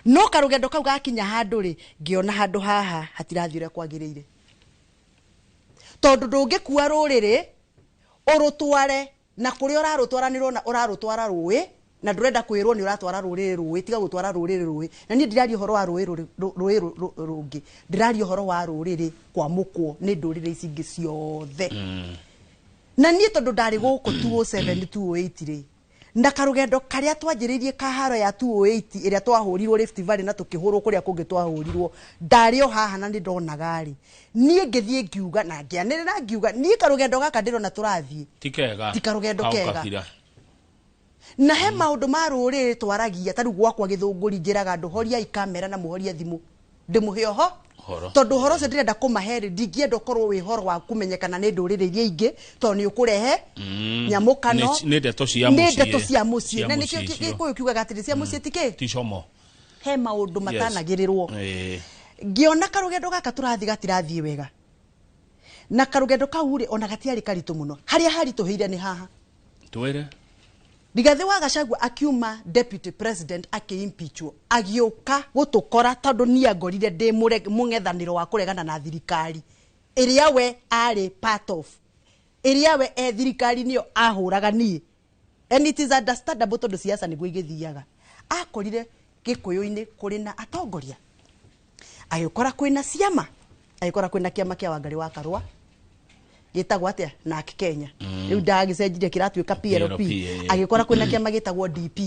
no karũgendo kau gakinya handũ rĩ, ngĩona handũ haha hatirathiĩ ũrĩa kwagĩrĩire, tondũ ndũngĩkua rũrĩrĩ ũrũtware na kũrĩa ũrarũtwara nĩ ũrona ũrarũtwara rũĩ, na ndũrenda kwĩrwo nĩ ũratwara rũrĩrĩ rũĩ. Tiga gũtwara rũrĩrĩ rũĩ. Na niĩ ndiraria ũhoro wa rũĩ rũĩ rũngĩ, ndĩraria ũhoro wa rũrĩrĩ kwamũkwo nĩ ndũrĩrĩ ici ingĩ ciothe. Na niĩ tondũ ndarĩ gũkũ 2007 2008 rĩ, na karũgendo karĩa twanjĩrĩirie kaharo ya 2008 ĩrĩa twahũrirwo Rift Valley na tũkĩhũrwo kũrĩa kũngĩ twahũrirwo, ndarĩ o haha na nĩ ndonaga rĩ, niĩ ngĩthiĩ ngiuga na ngĩanĩrĩra ngiuga niĩ karũgendo gaka ndĩrona tũrathiĩ ti kega, ti karũgendo Kau kega. kabira. Na he maũndũ ma rũrĩrĩ twaragia, ta rĩu gwakwa Gĩthũngũri njĩraga andũ horiai kamera na mũhorie thimũ, ndĩmũhe oho Ũhoro. Tondũ ũhoro ũcio ndĩrenda kũmahe rĩ, ndingĩenda ũkorwo wĩ ũhoro wa kũmenyekana nĩ ndũrĩrĩ iria ingĩ, tondũ nĩ ũkũrehe nyamũkano. Nĩ ndeto cia Nĩ mũciĩ. ndeto cia mũciĩ. Cia Na mũciĩ nĩkĩo icio. Gĩkũyũ kiugaga atĩrĩ, cia mũciĩ ti kĩ? Ti como. He maũndũ matanagĩrĩrwo. Ngĩona karũgendo gaka tũrathiĩ gatirathiĩ wega, na karũgendo kau rĩ, ona gatiarĩ karitũ mũno. Harĩa haritũhĩire nĩ haha. Twĩre. Rigathĩ wa Gachagua akiuma deputy president, akĩimpeachwo, agĩũka gũtũkora, tondũ niĩ angorire ndĩ mũng'ethanĩro wa kũregana na thirikari ĩrĩa we arĩ part of, ĩrĩa we e thirikari nĩyo ahũraga niĩ, and it is understandable tondũ siasa nĩguo igĩthiaga. Akorire Gĩkũyũ-inĩ kũrĩ na atongoria, agĩkora kwĩna ciama, agĩkora kwĩna kĩama kĩa Wangarĩ wa Karũa gĩtagwo atĩa, NARC Kenya, rĩu ndagĩcenjirie kĩratuĩka PLP. PLP. Agĩkora kwĩna kĩama gĩtagwo DP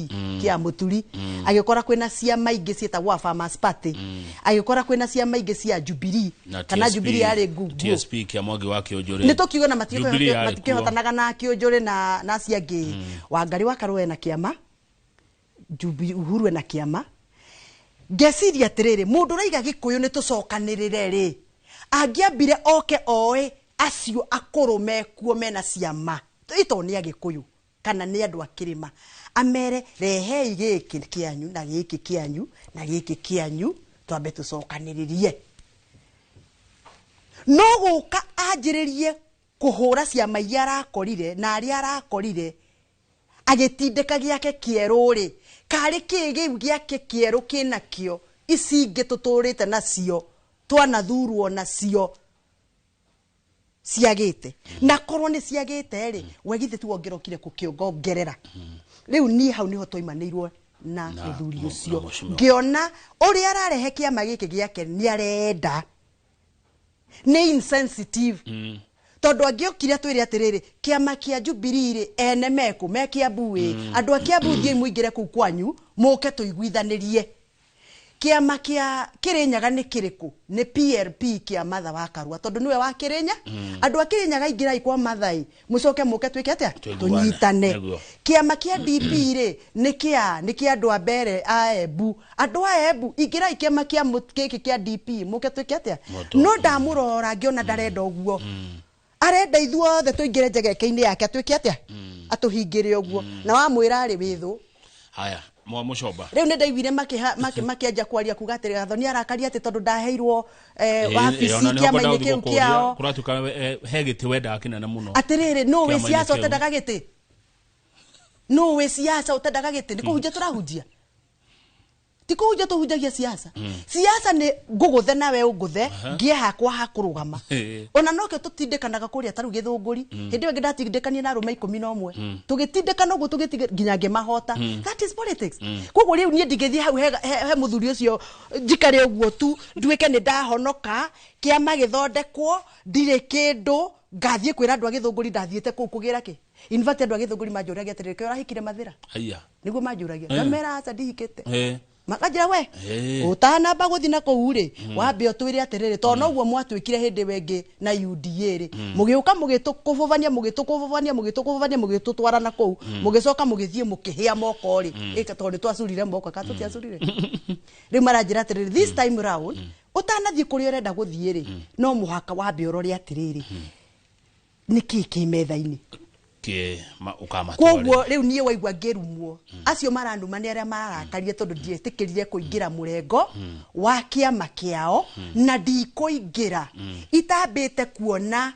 kĩa Mũturi, agĩkora kwĩna ciama ingĩ ciĩtagwo Farmers Party, agĩkora kwĩna ciama ingĩ cia Jubilee Na kana TSP, Jubilee yarĩ ngungu. TSP kĩa Mwangi wa Kĩũnjũrĩ. Nĩ tũkiuga na Jubilee yarĩ kuo. matikĩhotanaga na Kĩũnjũrĩ na acio angĩ. Wangarĩ wa Karũa ena kĩama, Uhuru ena kĩama. Ngeciria atĩrĩrĩ, mũndũ ũraiga Gĩkũyũ nĩ tũcokanĩrĩre rĩ, angĩambire oke oe acio akũrũ mekuo mena ciama ito nĩ Agĩkũyũ kana nĩ andũ a kĩrĩma, amere rehei gĩkĩ kĩanyu na gĩkĩ kĩanyu na gĩkĩ kĩanyu, twambe tũcokanĩrĩrie. No gũka anjĩrĩrie kũhũra ciama iria arakorire na arĩa arakorire, agĩtindĩka gĩake kĩerũ rĩ, karĩ kĩ gĩu gĩake kĩerũ kĩnakĩo ici ingĩ tũtũrĩte nacio, twanathurwo nacio ciagĩte, na korwo nĩ ciagĩte rĩ, we githĩ tiwe ũngĩrokire gũkĩongongerera? Rĩu niĩ hau nĩho twaimanĩirwo na Na mũthuri ũcio. Na mũcimio. Ngĩona ũrĩa ararehe kĩama gĩkĩ gĩake nĩ arenda nĩ insensitive, tondũ angĩokire atwĩre atĩrĩrĩ, kĩama kĩa Jubilee rĩ, ene mekũ me Kiambu ĩ, andũ a Kiambu thiĩi mũingĩre kũu kwanyu mũke tũiguithanĩrie. Kĩama kĩa Kĩrĩnyaga nĩ kĩrĩkũ? Nĩ PLP kĩa Martha wa Karua, tondũ nĩwe wa Kĩrĩnya. Andũ a Kĩrĩnyaga ingĩrai kwa Martha ĩ, mũcoke mũke twĩke atĩa? Tũiguane. Tũnyitane. Nĩguo. Kĩama kĩa DP rĩ, nĩ kĩa andũ a mbere a Embu. Andũ a Embu ingĩrai kĩama kĩa gĩkĩ kĩa DP, mũke twĩke atĩa? Mũtũ. No ndamũrora ngĩona ndarenda ũguo, arenda ithuothe tũingĩre njegeke-inĩ yake, atuĩke atĩa? Atũhingĩre ũguo. Na wamwĩra rĩ, wĩthũ. Haya, mwa mũcomba. Rĩu nĩ ndaiguire makĩanjia kwaria kuga atĩ Gathoni arakaria atĩ tondũ ndaheirwo wabici kĩama-inĩ kĩu kĩao. Kũratuĩka he gĩtĩ wendaga kĩnene mũno. Atĩrĩrĩ, nũ wĩ Kĩama-inĩ siasa kĩu. ũtendaga gĩtĩ? Nũ wĩ siasa ũtendaga gĩtĩ? Nĩ kũhunjia tũrahunjia? Ti kũhunjia tũhunjagia siasa. Siasa nĩ ngũgũthe nawe ũngũthe ngĩe hakwa ha kũrũgama. Ona nokĩo tũtindĩkanaga kũrĩa ta rĩu Gĩthũngũri. Hĩndĩ ĩyo ĩngĩ ndatindĩkania na arũme 11. Tũgĩtindĩkana ũguo tũgĩtigĩ nginya ngĩmahota. That is politics. Koguo rĩu niĩ ndingĩthiĩ hau he mũthuri ũcio njikare ũguo tu nduĩke nĩ ndahonoka kĩama gĩthondekwo ndirĩ kĩndũ ngathiĩ kwĩra andũ a Gĩthũngũri ndathiĩte kũu kũgĩra kĩ. In fact andũ a Gĩthũngũri manjũragia atĩrĩrĩ, kĩ ũrahikire Mathĩra? Haiya. Nĩguo manjũragia. Ngamera aca ndihikĩte. Makanjĩra we ũtanamba gũthiĩ na kũu rĩ wambe ũtwĩre atĩrĩrĩ tondũ noguo mwatuĩkire hĩndĩ ĩyo ĩngĩ na UDA rĩ mũgĩũka mũgĩtũkũbũbania mũgĩtũkũbũbania mũgĩtũkũbũbania mũgĩtũtwara na kũu mũgĩcoka mũgĩthiĩ mũkĩhĩa moko rĩ ĩka tondũ nĩ twacurire moko ka tũtiacurire. Rĩu maranjĩra atĩrĩrĩ this time round ũtanathiĩ kũrĩa ũrenda gũthiĩ rĩ no mũhaka wambe ũrore atĩrĩrĩ nĩkĩĩ kĩ metha-inĩ. Koguo rĩu niĩ waigua ngĩrumwo acio maranuma nĩ arĩa mararakaria tondũ ndietĩkĩrire kũingĩra mũrengo wa kĩama kĩao na ndikũingĩra itambĩte kuona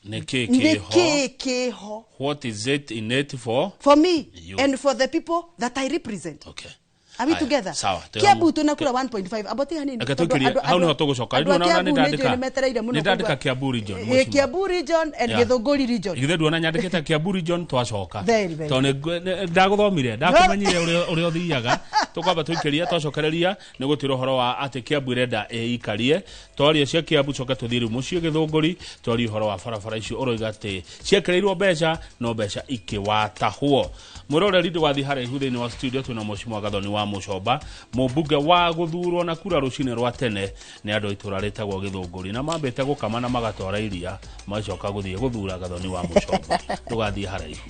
nĩkĩĩ nĩkĩĩ kĩho. What is it in it for? For me you. And for the people that I represent. Okay. Are we together? Sawa. Kiambu twina kura 1.5 abo ti hanini. Reke tũikĩrie hau nĩho tũgũcoka. Andũ a Kiambu nĩ njũĩ nĩ metereire mũno. Nĩ ndandĩka Kiambu region. Kiambu region and Gĩthũngũri region. Githĩ nduona nyandĩkĩte Kiambu region twacoka. Very, very. Tondũ ndagũthomire, ndakũmenyire ũrĩa ũthiaga. Tũkwamba tũikĩrie twacokereria nĩ gũtwĩra ũhoro wa atĩ Kiambu ĩrenda ĩikarie. Twarie cia Kiambu coke tũthiĩ rĩu mũciĩ Gĩthũngũri twarie ũhoro wa barabara icio ũroiga atĩ ciekĩrĩirwo mbeca no mbeca ikĩwatahwo. Mwĩroreri ndũgathiĩ haraihu thĩinĩ wa studio twĩna Mheshimiwa Gathoni wa Mũcomba mũmbunge wa gũthurwo na kura rũcinĩ rwa tene nĩ andũ a itũra rĩtagwo Gĩthũngũri na mambĩte gũkama na magatwara iria magacoka gũthiĩ gũthura Gathoni wa Mũcomba. Ndũgathiĩ haraihu.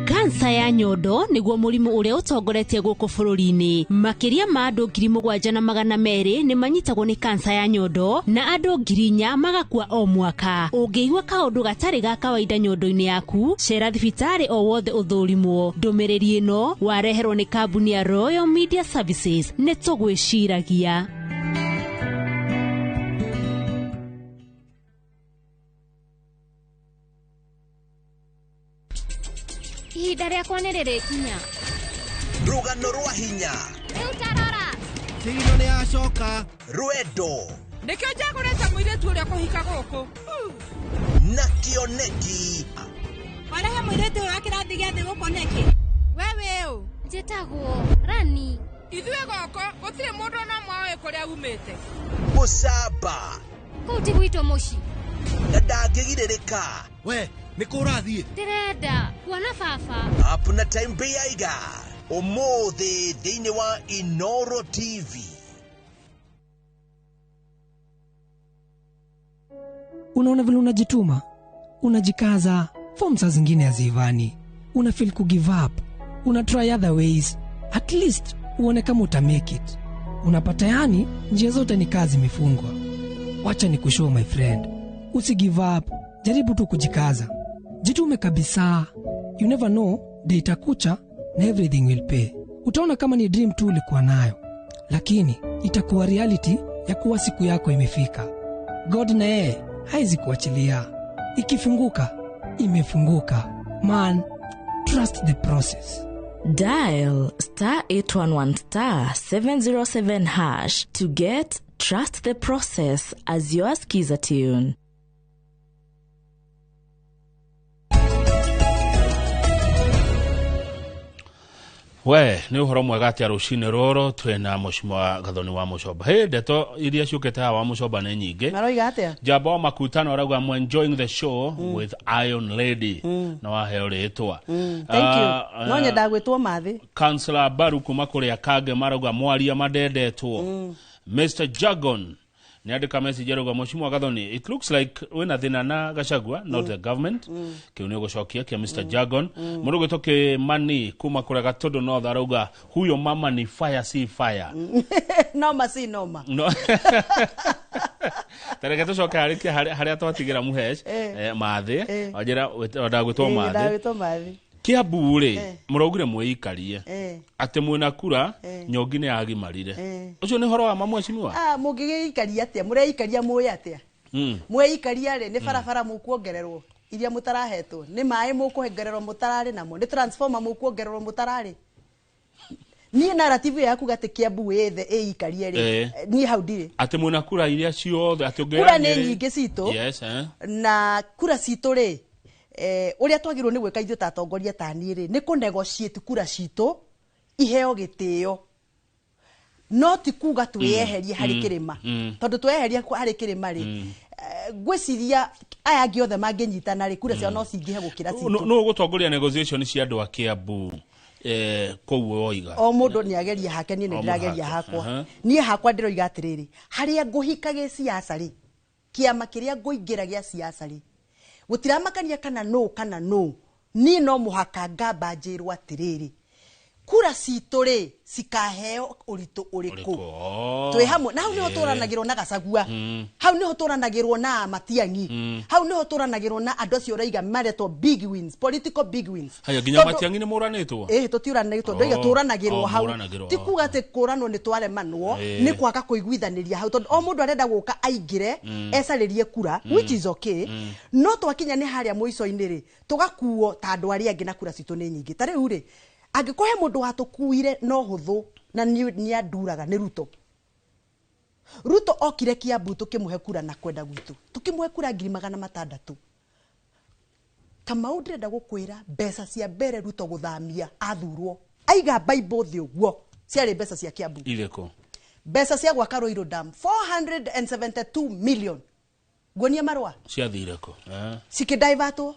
Kansa ya nyondo nĩguo mũrimũ ũrĩa ũtongoretie gũkũ bũrũri-inĩ. Makĩria ma andũ 7,200 nĩ manyitagwo nĩ kansa ya nyondo na andũ 4,000 magakua o mwaka. Ũngĩigua kaũndũ gatarĩ ga kawaida nyondo-inĩ yaku, cera thibitarĩ o wothe ũthũrimwo. Ndũmĩrĩri ĩno wareherwo nĩ kambuni ya Royal Media Services. Nĩ tũgwĩciragia. Ihinda rĩakwa nĩ rĩrĩkinya. Rũgano rwa hinya. Rĩu tarora. Thino nĩ yacoka. Rwendo. Nĩkĩo njagũrĩte mũirĩtu ũrĩa kũhika gũkũ. Na kĩoneki. Warehe mũirĩtu ũyũ wa kĩrathi gĩa thĩ gũkũ nĩkĩ? We wĩ ũ? Njĩtagwo Rani. Ithuĩ gũkũ gũtirĩ mũndũ ona ũmwe ũĩ kũrĩa umĩte. Gũcamba. Kũu ti gwitũ mũciĩ. Na ndangĩgirĩrĩka. We nĩ kũ ũrathiĩ? Ndĩrenda kuona baba. Up na time beiga. Ũmũthĩ thĩinĩ wa Inoro TV. Unaona vile unajituma, unajikaza, form saa zingine haziivani, una feel ku give up, una try other ways, at least uone kama uta make it. Unapata yani njia zote ni kazi imefungwa. Wacha nikushow my friend, usi give up, jaribu tu kujikaza. Jitume kabisa. You never know, day itakucha na everything will pay. Utaona kama ni dream tu ulikuwa nayo, lakini itakuwa reality ya kuwa siku yako imefika. God na yeye haizi kuachilia. Ikifunguka, imefunguka. Man, trust the process. Dial star 811 star 707 hash to get Trust the Process as your skiza tune. We nĩ ũhoro mwega atĩa rũcinĩ rũrũ twĩna Mheshimiwa Gathoni wa Mũcomba. Hĩ ndeto iria ciũkĩte haha wa Mũcomba nĩ nyingĩ. Maroiga atĩa? Jamba wa Makutano arauga I'm enjoying the show with Iron Lady. Na waheo rĩtwa. Thank you. No nyendaga gwĩtwo Mathĩ. Councillor Baru kuma kũrĩa Kange marauga mwaria mandendetwo. Mr Jagon nĩandĩka message arauga Mheshimiwa Gathoni it looks like wĩna thĩna na Gachagua not the government. Kĩu nĩ ũgũcokia kĩa Mr Jagon. Mũndũ ũgwĩtwo Kĩmani kuma kũrĩa Gatũndũ North arauga huyo mama ni fire si fire. Noma si noma. No. Tareke tũcoke harĩa twatigĩra Mũhesh Mathĩ. Wanjĩra wenda gwĩtwo Mathĩ. Ndagwĩtwo Mathĩ. Kiambu rĩ, mũraugire mwĩikarie atĩ mwĩna kura Nyongi nĩ agimarire. Ũcio nĩ ũhoro wa ma, mheshimiwa? Ah, mũngĩgĩikaria atĩa? Mũreikaria mũĩ atĩa? Mweikaria rĩ, nĩ barabara mũkuongererwo iria mũtarahetwo? Nĩ maĩ mũkũongererwo mũtararĩ namo? Nĩ transformer mũkuongererwo mũtararĩ? Niĩ narrative ĩyo ya kuga atĩ Kiambu ĩthe ĩikarie rĩ, niĩ hau ndirĩ. Atĩ mwĩna kura iria ciothe, atĩ ũngĩoya Kura nĩ Nyĩrĩ- nyingĩ citũ. Yes, eh. Na kura citũ rĩ, ũrĩa twagĩrĩirwo nĩ gwĩka ithuĩ ta atongoria ta niĩ rĩ, nĩ kũ negotiate kura citũ iheo gĩtĩo, no ti kuga twĩyeherie harĩ kĩrĩma, tondũ tweyeheria harĩ kĩrĩma rĩ, ngwĩciria aya angĩ othe mangĩnyitana rĩ, kura ciao no cingĩhe gũkĩra citũ. Nũ ũgũtongoria negotiation cia andũ a Kiambu, kũu woiga? O mũndũ nĩ ageria hake. Niĩ nĩ O mũndũ ndĩrageria hake. hakwa. Niĩ hakwa ndĩroiga atĩrĩrĩ, harĩa ngũhika gĩciaca rĩ, kĩama kĩrĩa ngũingĩra gĩa siasa rĩ, gũtiramakania kana nũ kana nũ, niĩ no mũhaka ngamba njĩrwo atĩrĩrĩ, kura citũ rĩ, cikaheo ũritũ ũrĩkũ? Ũrĩkũ? Oh. Twĩ hamwe na hau niho tũranagĩrwo na Gacagua, hau niho tũranagĩrwo na Matiang'i, hau niho tũranagĩrwo na andũ acio ũraiga maretwo big wins, political big wins. Haya, nginya Matiang'i nĩ mũranĩtwo? Ĩĩ, tũtiũranĩtwo. Ndoiga Oh, tũranagĩrwo oh, hau. mũranagĩrwo, Ti oh. kuga atĩ kũranwo nĩ twaremanwo, nĩ kwaga kũiguithanĩria hau, tondũ o mũndũ arenda gũka aingĩre ecarĩrie kura, which is okay, no twakinya nĩ harĩa mũico-inĩ rĩ, tũgakuo ta andũ arĩa angĩ na kura citũ nĩ nyingĩ. Ta rĩu rĩ, angĩkorwo he mũndũ watũkuire no hũthũ na nĩ anduraga, nĩ Ruto. Ruto okire Kiambu, tũkĩmũhe kura na kwenda gwitũ, tũkĩmũhe kura 600,000. Kamau, ndĩrenda gũkwĩra, mbeca cia mbere Ruto gũthamia athurwo, aiga Bible thĩ ũguo, ciarĩ mbeca cia Kiambu. Irĩkũ? Mbeca cia gwaka Ruiru Dam, 472 million. Nguonia marũa. Ciathire kũ? Cikĩdaivatwo.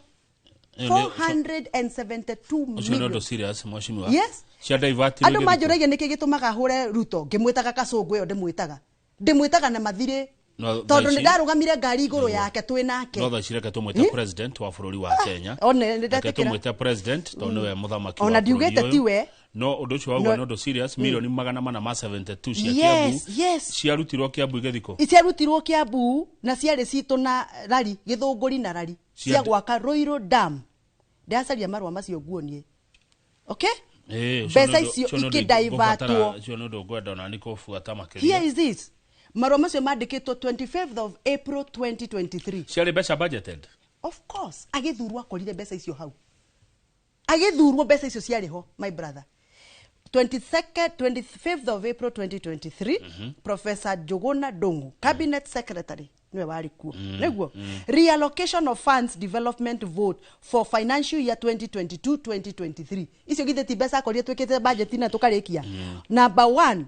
Ĩyo 472 Ũcio nĩ million. ũndũ serious, mheshimiwa. Yes. Cia divertirwo Andũ igĩthiĩ kũ? manjũragia nĩkĩ gĩtũmaga hũre Ruto, ngĩmwĩtaga kacũngũ. Ĩyo ndĩmwĩtaga na mathirĩ, No, tondũ thaa nĩ ici- ndarũgamire ngari igũrũ yake twĩ nake. No thaa ici reke tũmwĩte president wa bũrũri wa Kenya. One, nĩ Reke ndetĩkĩra. tũmwĩte president tondũ nĩwe mũthamaki Ona wa ndiugĩte bũrũri ũyũ. tiwe. No ũndũ ũcio wauga No- nĩ ũndũ serious, 472 million cia Yes, Kiambu yes. ciarutirwo Kiambu igĩthiĩ kũ? Ciarutirwo Kiambu na ciarĩ citũ na rari Gĩthũngũri na rari cia gwaka Ruiru Dam. Ndĩracaria marũa macio nguonie, okay? Ĩĩ, ũcio Mbeca nĩ ũndũ- icio ũcio nĩ ũndũ ikĩdaivatwo. ngũbatara- Ũcio nĩ ũndũ ngwenda ona nĩ kũbuata makĩria. Here is it, marũa macio mandĩkĩtwo 25th of April 2023. Ciarĩ mbeca budgeted? Of course, agĩthurwo akorire mbeca icio hau. Agĩthurwo mbeca icio ciarĩ ho, my brother. 22nd, 25th of April 2023, Professor Njuguna Ndung'u, cabinet secretary, niwe warĩ kuo. Nĩguo reallocation of funds development vote for financial year 2022 2023. Icio githĩ ti mbeca akorire twĩkĩte budget na tũkarĩkia? Number one,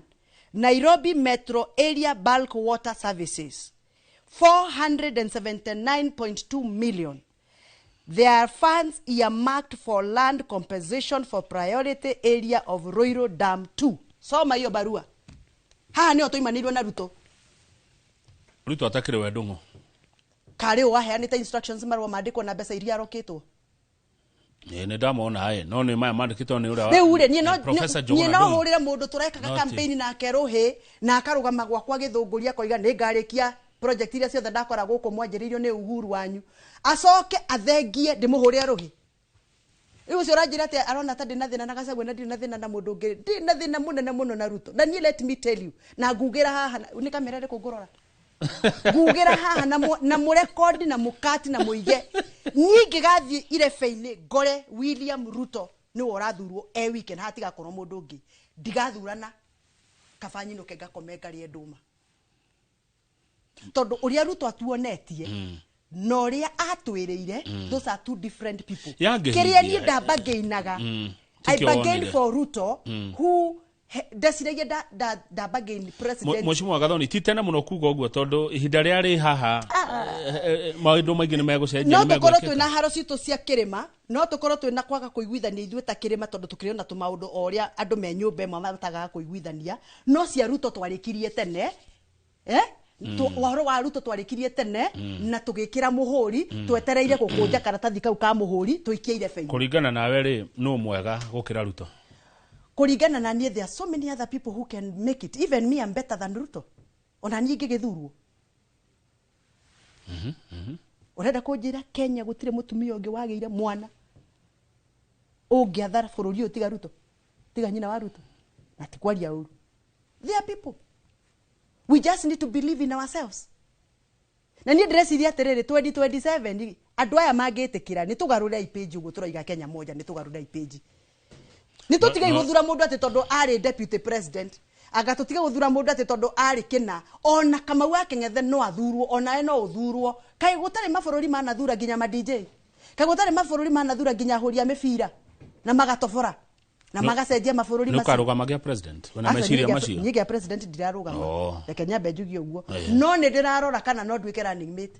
Nairobi Metro Area Bulk Water Services, 479.2 million. There are funds earmarked for land compensation for priority area of Ruiru Dam 2. Soma hiyo barua. Haha nĩho tũimanĩirwo na Ruto. Ruto atakĩrĩ we Ndung'u. Karĩ ũ waheanĩte instructions, marũa mandĩkwo na mbeca iria arokĩtwo. Ĩĩ, nĩ ndamona ĩ, no nĩ maya mandĩkĩtwo nĩ ũrĩa Rĩu rĩ, niĩ no Professor niĩ Njuguna no Ndung'u. hũrĩre mũndũ tũrekaga No ti. campaign nake rũhĩ na akarũgama gwakwa Gĩthũngũri akoiga nĩ ngarĩkia project iria ciothe ndakora gũkũ mwanjĩrĩirio nĩ Uhuru wanyu, acoke athengie ndĩmũhũrĩre rũhĩ. Rĩu ũcio ũranjĩra atĩ arona ta ndĩna thĩna na Gachagua na ndirĩ na thĩna na mũndũ ũngĩ. Ndĩ na thĩna mũnene mũno na Ruto. Na niĩ, let me tell you, na ngugĩra haha nĩ kamera ĩrĩkũ ngũrora, ngugĩra haha na mũrekondi na mũkati na mũige, niĩ ingĩgathiĩ irebe-inĩ ngore William Ruto nĩwe ũrathurwo e weekend, hatigakorwo mũndũ ũngĩ, ndigathurana, kaba nyinũke ngakome ngarĩe ndũma, tondũ ũrĩa Ruto atuonetie na ũrĩa atwĩrĩire, those are two different people. Yangĩhingia. Kĩrĩa niĩ ndambangĩinaga, I Tikĩo bargained wonire. for Ruto who ndeciragia nda bargain president. Mheshimiwa Gathoni, ti tene mũno kuga ũguo, tondũ ihinda rĩa rĩ haha, maũndũ maingĩ nĩ megũcenjia, No nĩ tũkorwo megwĩkĩka. twĩna haro citũ cia kĩrĩma, no tũkorwo twĩna kwaga kũiguithania ithuĩ ta kĩrĩma, tondũ tũkĩrĩ ona tũmaũndũ o ũrĩa andũ me nyũmba ĩmwe matagaga kũiguithania, no cia Ruto twarĩkirie tene, eh? Ũhoro wa Ruto twarĩkirie tene na tũgĩkĩra mũhũri, twetereire gũkũnja karatathi kau ka mũhũri tũikie irebe-inĩ. Kũringana nawe rĩ, nũ mwega gũkĩra Ruto? Kũringana na niĩ, there are so many other people who can make it. Even me, I'm better than Ruto. Ona niĩ ingĩgĩthurwo, ũrenda kũnjĩra Kenya gũtirĩ mũtumia ũngĩ wagĩire mwana? Ũngĩathara bũrũri ũyũ tiga Ruto, tiga nyina wa Ruto, na ti kwaria ũru. There are people. We just need to believe in ourselves. Na niĩ ndĩreciria atĩrĩrĩ, 2027 andũ aya mangĩtĩkĩra nĩ tũgarũrei page ũguo tũroiga Kenya moja, nĩ tũgarũrei page. Nĩ tũtigei gũthura mũndũ atĩ tondũ arĩ deputy president, anga tũtige gũthura mũndũ atĩ tondũ arĩ kĩna. Ona Kamau wa Kĩng'ethe no athurwo, onawe no ũthurwo. Kaĩ gũtarĩ mabũrũri manathura nginya ma DJ? Kaĩ gũtarĩ mabũrũri manathura nginya ahũri a mĩbira na magatobora na magacenjia mabũrũri Nĩ macio? ũkarũgama gĩa president wĩna Aca, meciria niĩ macio? Niĩ gĩa president ndirarũgama. Oh. Reke nyambe njugie ũguo. No nĩ ndĩrarora kana no nduĩke running mate.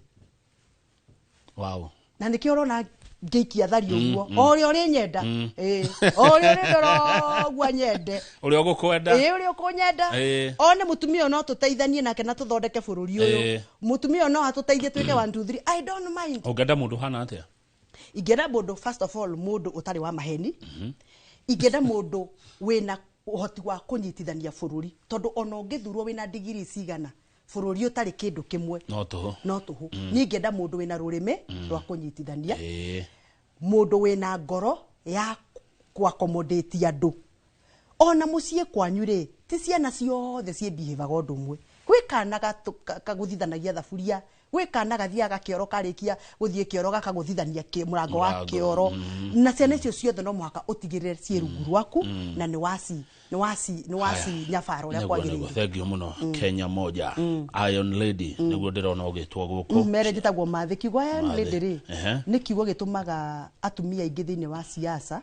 Wow. Na nĩkĩo ũrona ngĩikia thari ũguo, o ũrĩa ũrĩ nyenda. Ĩĩ, o ũrĩa ũrĩ ndora ũguo nyende. Ũrĩa ũgũkwenda. Ĩĩ, ũrĩa ũkũnyenda. One mũtumia ũyũ no tũteithanie nake na tũthondeke bũrũri ũyũ. Mũtumia ũyũ no atũteithie twĩke 1 2 3, I don't mind. Ũngĩenda mũndũ hana atĩa? Ingĩenda mũndũ, first of all, mũndũ ũtarĩ wa maheni. Ingĩenda mũndũ wĩna ũhoti wa kũnyitithania bũrũri, tondũ ona ũngĩthurwo wĩna digiri cigana, bũrũri ũtarĩ kĩndũ kĩmwe No tũhũ. No tũhũ. Niĩ ingĩenda mũndũ wĩna rũrĩmĩ rwa kũnyitithania, mũndũ wĩna ngoro ya kũ-accommodate andũ. Ona mũciĩ kwanyu rĩ, ti ciana ciothe ciĩ-behave-aga ũndũ ũmwe. Gwĩ kana kagũthithanagia thaburia, gwĩ kana gathiaga kĩoro, karĩkia gũthiĩ kĩoro gakagũthithania mũrango wa Mũrango. kĩoro. Na ciana icio ciothe no mũhaka ũtigĩrĩre ciĩ rungu rwaku na nĩ waci nyabara ũrĩa Nĩguo, kwagĩrĩire. Thank you mũno. Kenya moja, Iron Lady nĩguo ndĩrona ũgĩtwo gũkũ. Mere njĩtagwo Mathĩ. Kiugo Iron Mathĩ. Lady rĩ, nĩ kiugo gĩtũmaga atumia aingĩ thĩinĩ wa siasa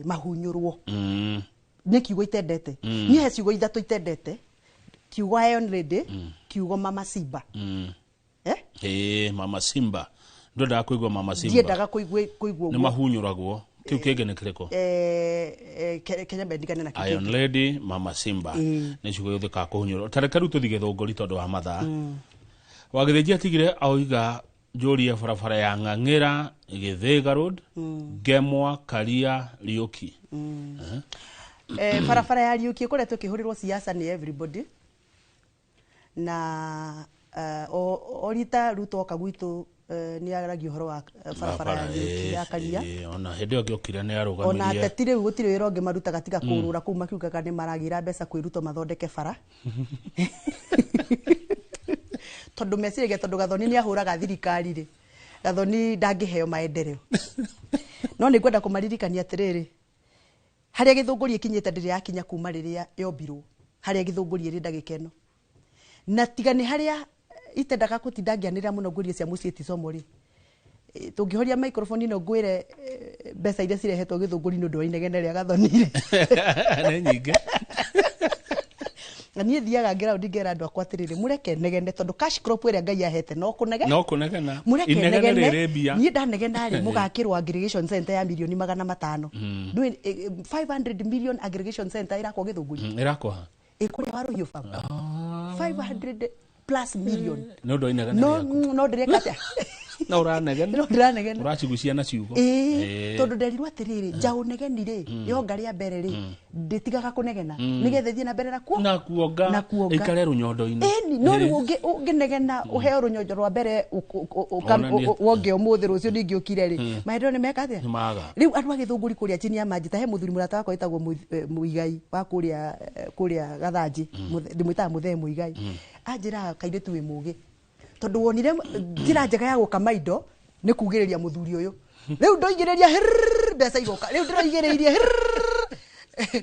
mahunyũrwo. Nĩ kiugo itendete. Niĩ he ciugo ithatũ itendete: kiugo Iron Lady, kiugo Mama Simba. Eh? Ĩĩ, Mama Simba, ndwendaga kũigua Mama Simba? Ndiendaga kũigua Nĩ ũguo. mahunyũragwo. Kĩu kĩngĩ nĩ kĩrĩkũ? Kenya mbendikane na kĩu Iron kĩngĩ. Lady, Mama Simba nĩ ciugo ihũthĩkaga kũhunyũrwo. Ta reke rĩu tũthiĩ Gĩthũngũri tondũ wa mathaa. Wagĩthĩnji atigire oiga njũrie barabara ya Ng'ang'ĩra, Gĩthĩga Road, Ngemwa, Karia, Riũki. Barabara ya Riũki ĩkoretwo ĩkĩhũrĩrwo siasa nĩ everybody, na o rita Ruto oka gwitũ, nĩ aragia ũhoro wa barabara ya Riũki ya Karia. Ona hĩndĩ ĩyo ngĩokire nĩ Ona arũgamirie. ateti rĩu gũtirĩ wĩra ũngĩ marutaga tiga kũrũra kũu, makiugaga nĩ maragĩra mbeca kwĩ Ruto mathondeke bara, tondũ meciragia tondũ Gathoni nĩ ahũraga thirikari rĩ, Gathoni ndangĩheo maendeleo. No nĩ ngwenda kũmaririkania atĩrĩrĩ, harĩa Gĩthũngũri ĩkinyĩte ndĩrĩ yakinya kuma rĩrĩa yombirwo, harĩa Gĩthũngũri ĩrĩ ndagĩka ĩno. Na tiga nĩ harĩa itendaga gũtinda ngĩanĩrĩra mũno ngũrie cia mũciĩ ticomo rĩ, tũngĩhoria microphone ĩno ngwĩre, mbeca iria cirehetwo Gĩthũngũri nĩ ũndũ wa inegene rĩa Gathoni rĩ, Nĩ nyingĩ. Na niĩ thiaga ngĩraundi ngera andũ akwa atĩrĩrĩ, mũreke negene, tondũ cash crop ĩrĩa Ngai ahete no kũnege. No kũnegena. Mũreke Inegene negene. rĩrĩ mbia. Niĩ ndanegena rĩ, mũgakĩrwo aggregation center ya mirioni 500. Ndũĩ, 500 million aggregation center ĩrakwo Gĩthũngũri? Ĩrakwaha. Ĩkũrĩa wa Rũhiũ Farm, 500 plus million. Nĩ ũndũ wa inegene No rĩaku. No ndĩreka atĩa? No ũranegena. No ndĩranegena. Ũracigucia na ciugo. Ĩĩ, tondũ nderirwo atĩrĩrĩ, njaũ negeni rĩ, yonga rĩa mbere rĩ, ndĩtigaga kũnegena nĩgetha ĩthiĩ na mbere na kuo Na kuonga. Na kuonga. Ĩikare rũnyondo-inĩ. Ĩni, no rĩu ũngĩnegena ũheo rũnyonjo rwa mbere wonge ũmũthĩ, rũciũ ningĩ ũkire rĩ, maendeleo nĩ meka atĩa? Nĩ maga. Rĩu andũ a Gĩthũngũri kũrĩa chini ya maji, ta he mũthuri mũrata wakwa wĩtagwo Mũigai wa kũrĩa Gathanji, ndĩmwĩtaga mũthee Mũigai, anjĩraga kairĩtu wĩ mũgĩ, tondũ wonire njĩra njega ya gũkama indo nĩ kugĩrĩria mũthuri ũyũ. Rĩu ndoigĩrĩria hirrrr, mbeca igoka. Rĩu ndĩroigĩrĩirie hirrrr,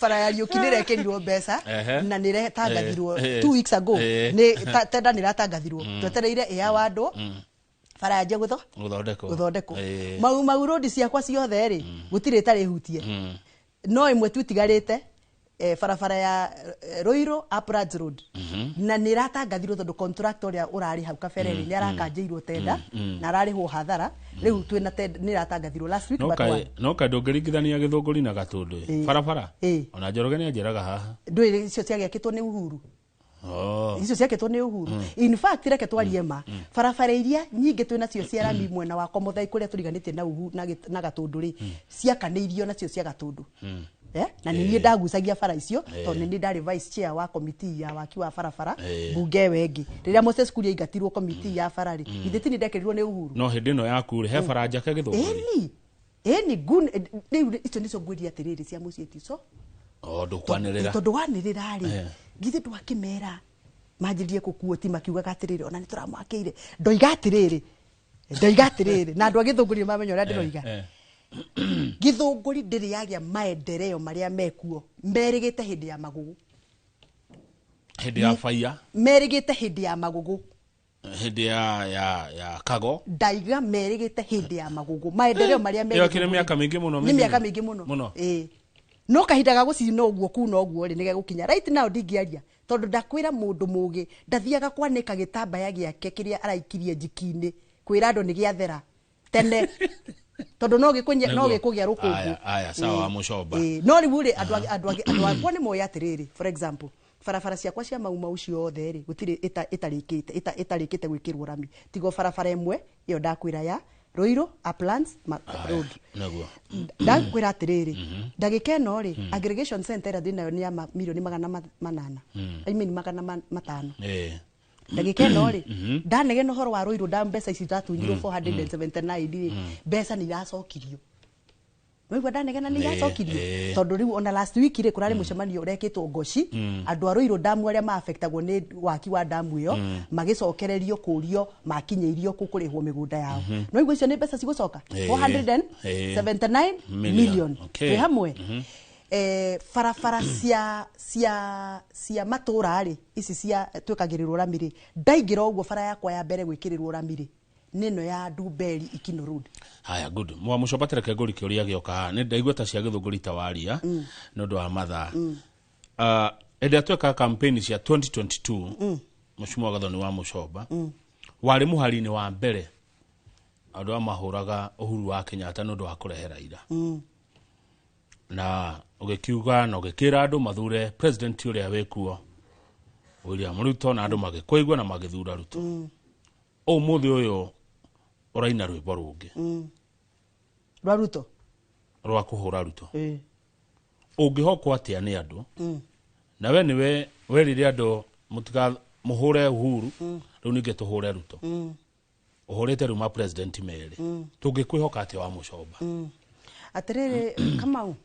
bara ya Riũki nĩ ĩrekĩrirwo mbeca na nĩ ĩretangathirwo 2 weeks ago. Nĩ tenda nĩ ĩratangathirwo, twetereire ĩyawandwo, bara yanjie Gũthondekwo. gũthondekwo. Mau mau road ciakwa ciothe rĩ, gũtirĩ ĩtarĩ hutie, no ĩmwe tu itigarĩte, barabara ya Ruiru Uplands Road, na nĩ ĩratangathirwo tondũ contractor ũrĩa ũrarĩ hau kabere rĩ, nĩ arakanjĩirwo tenda na ararĩhwo hathara. Rĩu twĩna tenda, nĩ ĩratangathirwo last week No but kaĩ one. No kaĩ ndũngĩringithania Gĩthũngũri na Gatũndũ barabara? Ona Njoroge nĩ anjĩraga haha. Ndũĩ icio ciagĩakĩtwo nĩ Uhuru. Oh. Icio ciakĩtwo nĩ Uhuru. In fact, reke twarie ma, barabara iria nyingĩ twĩ nacio cia rami mwena wa Komothai kũrĩa tũriganĩtie na Uhuru na Gatũndũ rĩ, ciakanĩirio nacio cia Gatũndũ. Na nĩ niĩ ndagucagia bara icio, tondũ nĩ niĩ ndarĩ vice chair wa committee ya waki wa barabara bunge ĩyo ĩngĩ rĩrĩa Moses Kuria aingatirwo committee ya bara rĩ, githĩ ti niĩ ndekĩrirwo nĩ Uhuru? No hĩndĩ ĩno yaku rĩ, he bara njake Gĩthũngũri? Ĩni gun rĩu icio nĩcio ngwĩria atĩrĩrĩ, cia mũciĩ tico. O ndũkwanĩrĩra. Tondũ wanĩrĩra rĩ, githĩ ndwakĩmera manjĩrĩrie kũkuoti makiugaga atĩrĩrĩ, ona nĩ tũramwakĩire. Ndoiga atĩrĩrĩ, ndoiga atĩrĩrĩ, na andũ a Gĩthũngũri nĩ mamenya ũrĩa ndĩroiga. Gĩthũngũri ndĩrĩ yagĩa maendeleo marĩa mekuo merĩgĩte hĩndĩ ya Magugu. Hĩndĩ ya baia. Merĩgĩte hĩndĩ ya Magugu. Hĩndĩ ya Kago. Ndaiga merĩgĩte hĩndĩ ya Magugu maendeleo marĩa me Ĩyo ĩkĩrĩ mĩaka mĩingĩ mũno. Nĩ mĩthiru. Mĩaka mĩingĩ mũno. Mũno. Ĩĩ, no kahinda ga gũcina ũguo kuna ũguo rĩ, nĩgegũkinya. Right now ndingĩaria tondũ ndakwĩra mũndũ mũgĩ ndathiaga kwanĩka gĩtambaya gĩake kĩrĩa araikirie njiki-inĩ kwĩra andũ nĩ gĩathera tene, tondũ no gĩkũnye no Nĩguo. gĩkũgĩa rũkũngũ. Aya, aya, sawa, wa Mũcomba. Ĩĩ, no rĩu rĩ, andũ akwa nĩ moĩ atĩrĩrĩ, for example, barabara ciakwa cia Mau Mau ciothe rĩ, gũtirĩ ĩtarĩkĩte gwĩkĩrwo rami, tigo barabara ĩmwe ĩyo ndakwĩra ya Ruiru Uplands Road. Ndakwĩra atĩrĩrĩ, ndagĩka ĩno rĩ, aggregation center ĩrĩa ndĩnayo nĩ ya mirioni 800, I mean 500. Ndagĩka ĩno rĩ, ndanegena ũhoro wa Ruiru nda mbeca ici ndatunyirwo 479 rĩ, mbeca nĩ iracokirio. Waigua ndanegena nĩ iracokirio, tondũ rĩu ona last week rĩ, kũrarĩ mũcemanio ũrekĩtwo Ngoci, andũ a Ruiru ndamu arĩa maaffectagwo nĩ waki wa ndamu ĩyo magĩcokererio kũrio makinyĩirio kũ kũrĩhwo mĩgũnda yao. No igua icio nĩ mbeca cigũcoka 479 Million. million. Twĩ hamwe. Barabara cia matũra rĩ, ici cia twĩkagĩrĩrwo rami rĩ, ndaingĩra ũguo bara yakwa ya mbere gwĩkĩrĩrwo rami rĩ, nĩ ĩno ya Ndumberi Ikino Road. Haya, good. Mwa Mũcomba, tereke ngũri kĩũria gĩoka haha. Nĩ ndaigua ta cia Gĩthũngũri ta waria nĩ ũndũ wa mathaa. Ah, hĩndĩ ĩrĩa twekaga campaign cia 2022, Mheshimiwa Gathoni wa Mũcomba, warĩ mũhari-inĩ wa mbere andũ a mahũraga Uhuru wa Kenyatta nĩ ũndũ wa kũrehe Raila, na ũgĩkiuga na ũgĩkĩra andũ mathure president ũrĩa wĩkuo William Ruto, na andũ magĩkũigua na magĩthura Ruto. Ũmũthĩ ũyũ ũraina rwĩmbo rũngĩ rwa Ruto. Rwa kũhũra Ruto. Ũngĩhokwo atĩa nĩ andũ na we nĩwe werire andũ mũtika mũhũre Uhuru, rĩu ningĩ tũhũre Ruto? Ũhũrĩte rĩu ma president merĩ, tũngĩkwĩhoka atĩa, wa Mũcomba? Atĩrĩrĩ Kamau,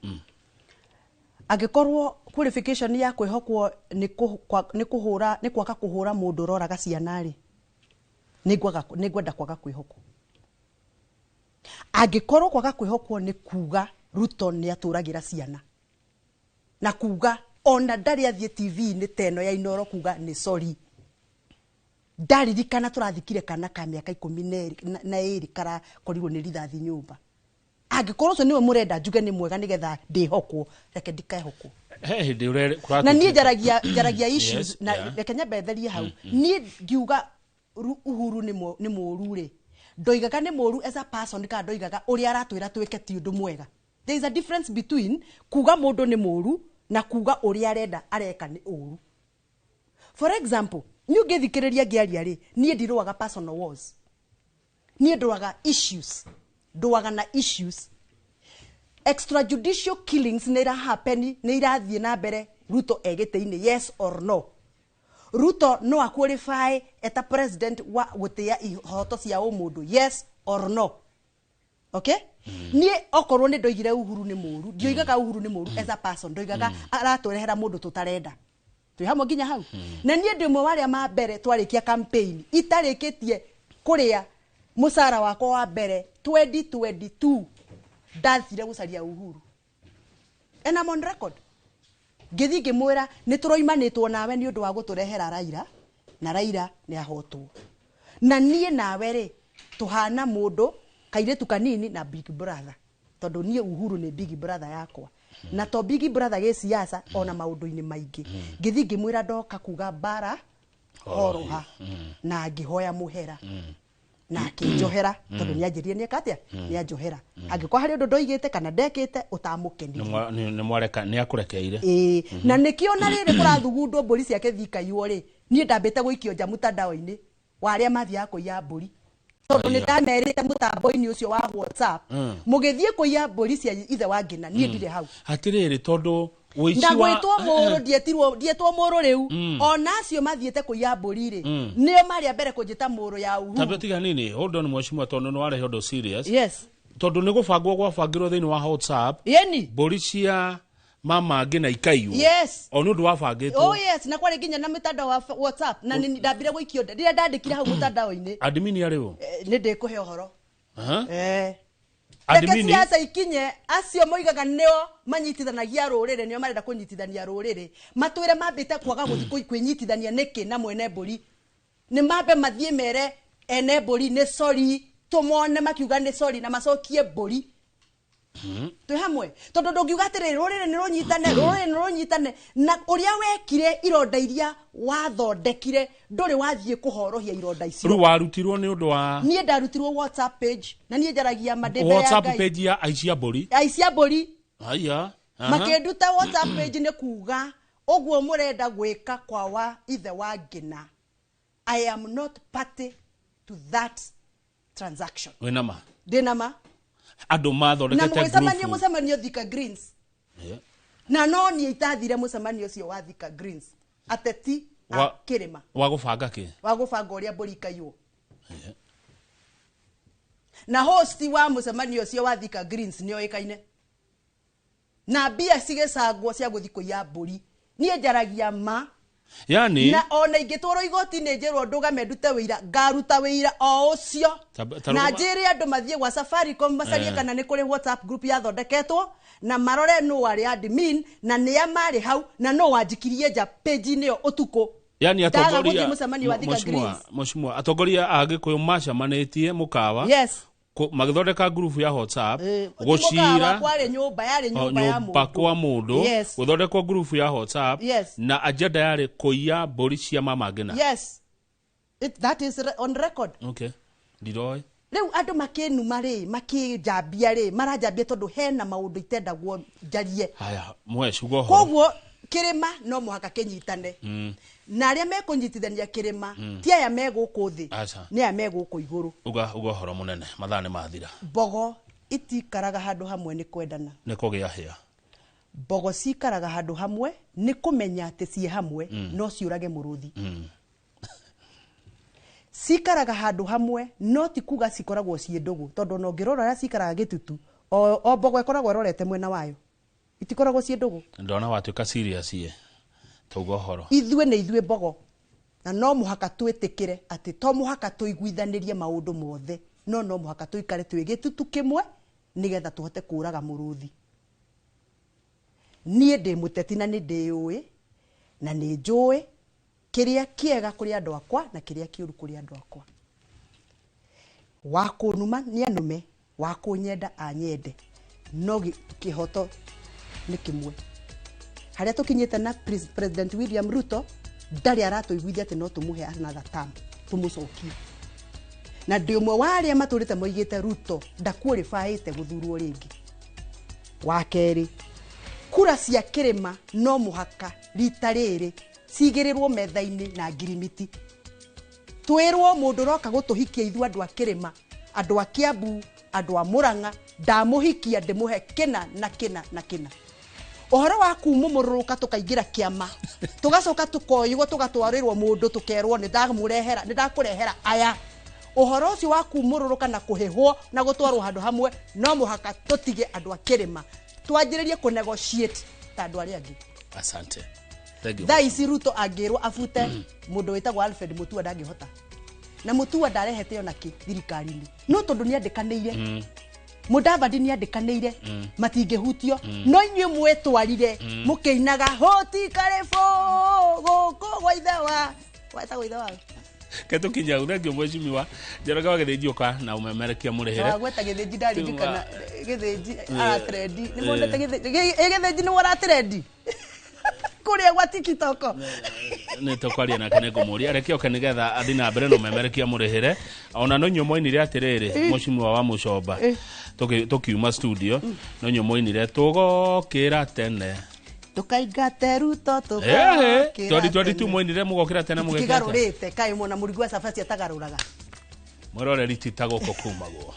angĩkorwo qualification ya kwĩhokwo nĩ kũhũra, nĩ kwaga kũhũra mũndũ ũroraga ciana rĩ, nĩ ngwenda kwaga kwĩhokwo. Angĩkorwo kwaga kwĩhokwo nĩ kuga Ruto nĩ atũragĩra ciana na kuga ona ndarĩ athiĩ TV-inĩ ta ĩno ya Inoro kuga nĩ sorry, ndaririkana tũrathikire kana ka mĩaka 12 karakorirwo nĩ rithathi nyũmba, angĩkorwo ũcio nĩwe mũrenda njuge nĩ mwega nĩgetha ndĩhokwo, reke ndikehokwo. He hĩndĩ Na niĩ njaragia issues na reke nyambe therie hau. Niĩ ngiuga Uhuru nĩ mũũru rĩ, ndoigaga nĩ mũũru as a person kana ndoigaga ũrĩa aratwĩra twĩke ti ũndũ mwega? There is a difference between kuga mũndũ nĩ mũũru na kuga ũrĩa arenda areka nĩ ũru. For example, niĩ ũngĩthikĩrĩria ngĩaria rĩ, niĩ ndirũaga personal wars, niĩ ndũaga issues, ndũaga na issues. Extrajudicial killings nĩ irahappen, nĩ irathiĩ na mbere Ruto egĩtĩ-inĩ, yes or no? Ruto no aqualify eta president wa gũtĩa ihoto cia ũmũndũ, yes or no? Okay, niĩ okorwo nĩ ndoigire Uhuru nĩ mũũru, ndioigaga Uhuru nĩ mũũru as a person, ndoigaga aratũrehera mũndũ tũtarenda. Twĩ hamwe nginya hau? Na niĩ ndĩ ũmwe wa arĩa ma mbere twarĩkia campaign itarĩkĩtie kũrĩa mũcara wakwa wa mbere 2022 ndathire gũcaria Uhuru, and I'm on record ngĩthiĩ ngĩmwĩra nĩ tũroimanĩtwo nawe nĩ ũndũ wa gũtũrehera Raila, na Raila nĩ ahotwo, na niĩ nawe rĩ tũhana mũndũ kairĩtu kanini na big brother, tondũ niĩ Uhuru nĩ big brother yakwa, na to big brother gĩ siasa, ona maũndũ-inĩ maingĩ. Ngĩthiĩ ngĩmwĩra ndoka kuga mbara horoha, na ngĩhoya mũhera na akĩnjohera, tondũ nĩ anjĩrire nĩ eka atĩa, nĩ anjohera angĩkorwo harĩ ũndũ ndoigĩte kana ndekĩte ũtamũkenirie. Nĩ mwareka nĩ akũrekeire. Ĩĩ, na nĩkĩo na rĩrĩ kũrathugundwo mbũri ciake thikaiwo rĩ, niĩ ndambĩte gũikio nja mtandao-inĩ wa arĩa mathiaga kũiya mbũri. Tondũ nĩ ndamerĩte mũtambo-inĩ ũcio wa WhatsApp, mũgĩthiĩ kũiya mbũri cia ithe wa Ngĩna, niĩ ndirĩ hau. Atirĩrĩ, tondũ ũici na wa gwĩtwo mũrũ, ndietirwo, ndietwo mũrũ rĩu. Ona acio mathiĩte kũiya mbũri rĩ, nĩo marĩ a mbere kũnjĩta mũrũ ya Uhuru. Tabia tiga nini, hold on mheshimiwa, tondũ nĩ warehe ũndũ serious. Yes. Tondũ nĩ gũbangwo gwabangirwo thĩinĩ wa WhatsApp, yeni mbũri cia mama Ngĩna ikaiywo. Yes. O nĩ ũndũ wabangĩtwo. Oh yes, na kwarĩ nginya na mũtandao wa WhatsApp, na nĩ ndambire gũikio rĩrĩa ndandĩkire hau mũtandao-inĩ. Admin arĩ ũ? Nĩ ndĩkũhe ũhoro. Aha. Reke Admini siasa ikinye, acio moigaga nĩo manyitithanagia rũrĩrĩ, nĩo marenda kũnyitithania rũrĩrĩ, matwĩre mambĩte kwaga gũthiĩ kwĩnyitithania nĩkĩ na mwene mbũri. Nĩ mambe mathiĩ mere ene mbũri nĩ sorry, tũmone makiuga nĩ sorry na macokie mbũri. Twĩ hamwe, tondũ ndũngiuga atĩrĩrĩ rũrĩrĩ nĩ rũnyitane, rũrĩrĩ nĩ rũnyitane, na ũrĩa wekire ironda iria wathondekire ndũrĩ wathiĩ kũhorohia ironda icio. Rĩu warutirwo nĩ ũndũ wa Niĩ ndarutirwo WhatsApp page, na niĩ njaragia ma ndĩ mbere ya WhatsApp Ngai. page ya aici a mbũri. Aici a mbũri. Haya. Aha. Makĩnduta WhatsApp page nĩ kuga ũguo mũrenda gwĩka kwa wa ithe wa Ngĩna, I am not party to that transaction. Wĩna ma? Ndĩna ma. Andũ Na mathondekete mũgĩcemania group. mũcemanio Thika Greens, na no niĩ itathire mũcemanio ũcio wa Thika Greens, ateti a kĩrĩma. Wa gũbanga kĩ? Wa gũbanga ũrĩa mbũri ikaiywo. Na host wa mũcemanio ũcio wa Thika Greens nĩoĩkaine, na mbia cigĩcangwo cia gũthiĩ kũiya mbũri. Niĩ njaragia ma. Yani Na ona ingĩtwarwo igoti-inĩ njĩrwo ndũgame ndute wĩira, ngaruta wĩira o ũcio. Ta Na rũgama- njĩre andũ mathiĩ gwa Safaricom macarie kana nĩ kũrĩ WhatsApp group yathondeketwo, na marore nũ warĩ admin na nĩa marĩ hau na nũ wanjikirie nja page-inĩ ĩyo ũtukũ. Yani Ndaga atongoria gũthiĩ mũcemanio wa Thika Mheshimiwa, Greens. mheshimiwa, atongoria a Gĩkũyũ macemanĩtie mũkawa, Yes. magĩthondeka group ya WhatsApp, Ti mũkawa, gũcira kwarĩ nyũmba, yarĩ o, nyũmba ya nyũmba mũndũ. kwa mũndũ, Yes. gũthondekwo group ya WhatsApp, Yes. na agenda yarĩ kũiya mbũri cia mama Ngĩna. Yes. That is on record. Okay, ndiroĩ. Rĩu andũ makĩnuma rĩ, makĩnjambia rĩ, maranjambia tondũ hena maũndũ itendagwo njarie. Haya, mwesh uga ũhoro. Koguo kĩrĩma no mũhaka kĩnyitane, na arĩa mekũnyitithania kĩrĩma ti aya me gũkũ thĩ, Aca. nĩ aya me gũkũ igũrũ. Uga ũhoro mũnene, mathaa nĩ mathira. Mbogo itikaraga handũ hamwe nĩ kwendana. Nĩ kũgĩa hĩa. Mbogo cikaraga handũ hamwe nĩ kũmenya atĩ ciĩ hamwe no ciũrage mũrũthi. Cikaraga handũ hamwe no ti kuga cikoragwo ciĩ ndũgũ, tondũ ona ũngĩrora ũrĩa cikaraga gĩtutu, o mbogo ĩkoragwo ĩrorete mwena wayo, itikoragwo ciĩ ndũgũ. Ndona watuĩka serious ye, tauga ũhoro. Ithuĩ nĩ ithuĩ mbogo, na no mũhaka twĩtĩkĩre atĩ to mũhaka tũiguithanĩrie maũndũ mothe, no mũhaka tũikare twĩ gĩtutu kĩmwe nĩgetha tũhote kũũraga mũrũthi. Niĩ ndĩ mũteti na nĩ ndĩũĩ na nĩ njũĩ kĩrĩa kĩega kũrĩ andũ akwa na kĩrĩa kĩũru kũrĩ andũ akwa. Wa kũnuma nĩ anume, wa kũnyenda anyende, no kĩhoto nĩ kĩmwe. Harĩa tũkinyĩte na President William Ruto ndarĩ aratũiguithia atĩ no tũmũhe another term, tũmũcokie. Na ndĩ ũmwe wa arĩa matũrĩte moigĩte Ruto ndaqualifyĩte gũthurwo rĩngĩ. Wa kerĩ, kura cia kĩrĩma no mũhaka rita rĩrĩ cigĩrĩrwo metha-inĩ na ngirimiti. Twĩrwo mũndũ ũroka gũtũhikia ithuĩ andũ a kĩrĩma, andũ a Kiambu, andũ a Murang'a, ndamũhikia ndĩmũhe kĩna na kĩna na kĩna. Ũhoro wa kumũmũrũrũka tũkaingĩra kĩama, tũgacoka tũkoywo tũgatwarĩrwo mũndũ tũkerwo nĩ ndamũrehera, nĩ ndakũrehera aya. Ũhoro ũcio wa kumũrũrũka na kũhĩhwo na gũtwarwo handũ hamwe no mũhaka tũtige andũ a kĩrĩma, twanjĩrĩrie kũnegotiate ta andũ arĩa angĩ. Asante. Thank you. Thaa ici Ruto angĩrwo abute mũndũ wĩtagwo Alfred Mutua ndangĩhota. Na Mutua ndarehete ona kĩ thirikari-inĩ, no tondũ nĩandĩkanĩire, Mudavadi nĩandĩkanĩire, matingĩhutio. No inyuĩ mwetwarire mũkĩinaga hoti karĩbũ gũkũ gwa ithe wa wetagwo ithe wa Ketũkinya hau. Thank you mheshimiwa Njoroge wa Gĩthĩnji, ũka na ũmemerekia mũrĩhĩre. Wagweta Gĩthĩnji, ndaririkana Gĩthĩnji aratrendi. Nĩ monete Gĩthĩnji? Gĩthĩnji nĩwe ũratrendi kũrĩa gwa TikTok. Nĩ tũkwaria nake, nĩ ngũmũria reke oke nĩgetha athiĩ na mbere na ũmemerekia mũrĩhĩre. Ona no inyuĩ mwoinire atĩrĩrĩ, mheshimiwa wa Mũcomba, tũkiuma studio no inyuĩ mwoinire tũgokĩra tene Tũkaingate Ruto, 2022 tũgokĩra mwoinire mũgokĩra tene mũgekĩra atĩa? Tũtigarũrĩte kaĩ mona mũrigo wa cabaci atagarũraga. Mwĩroreri ti ta gũkũ kumagwo.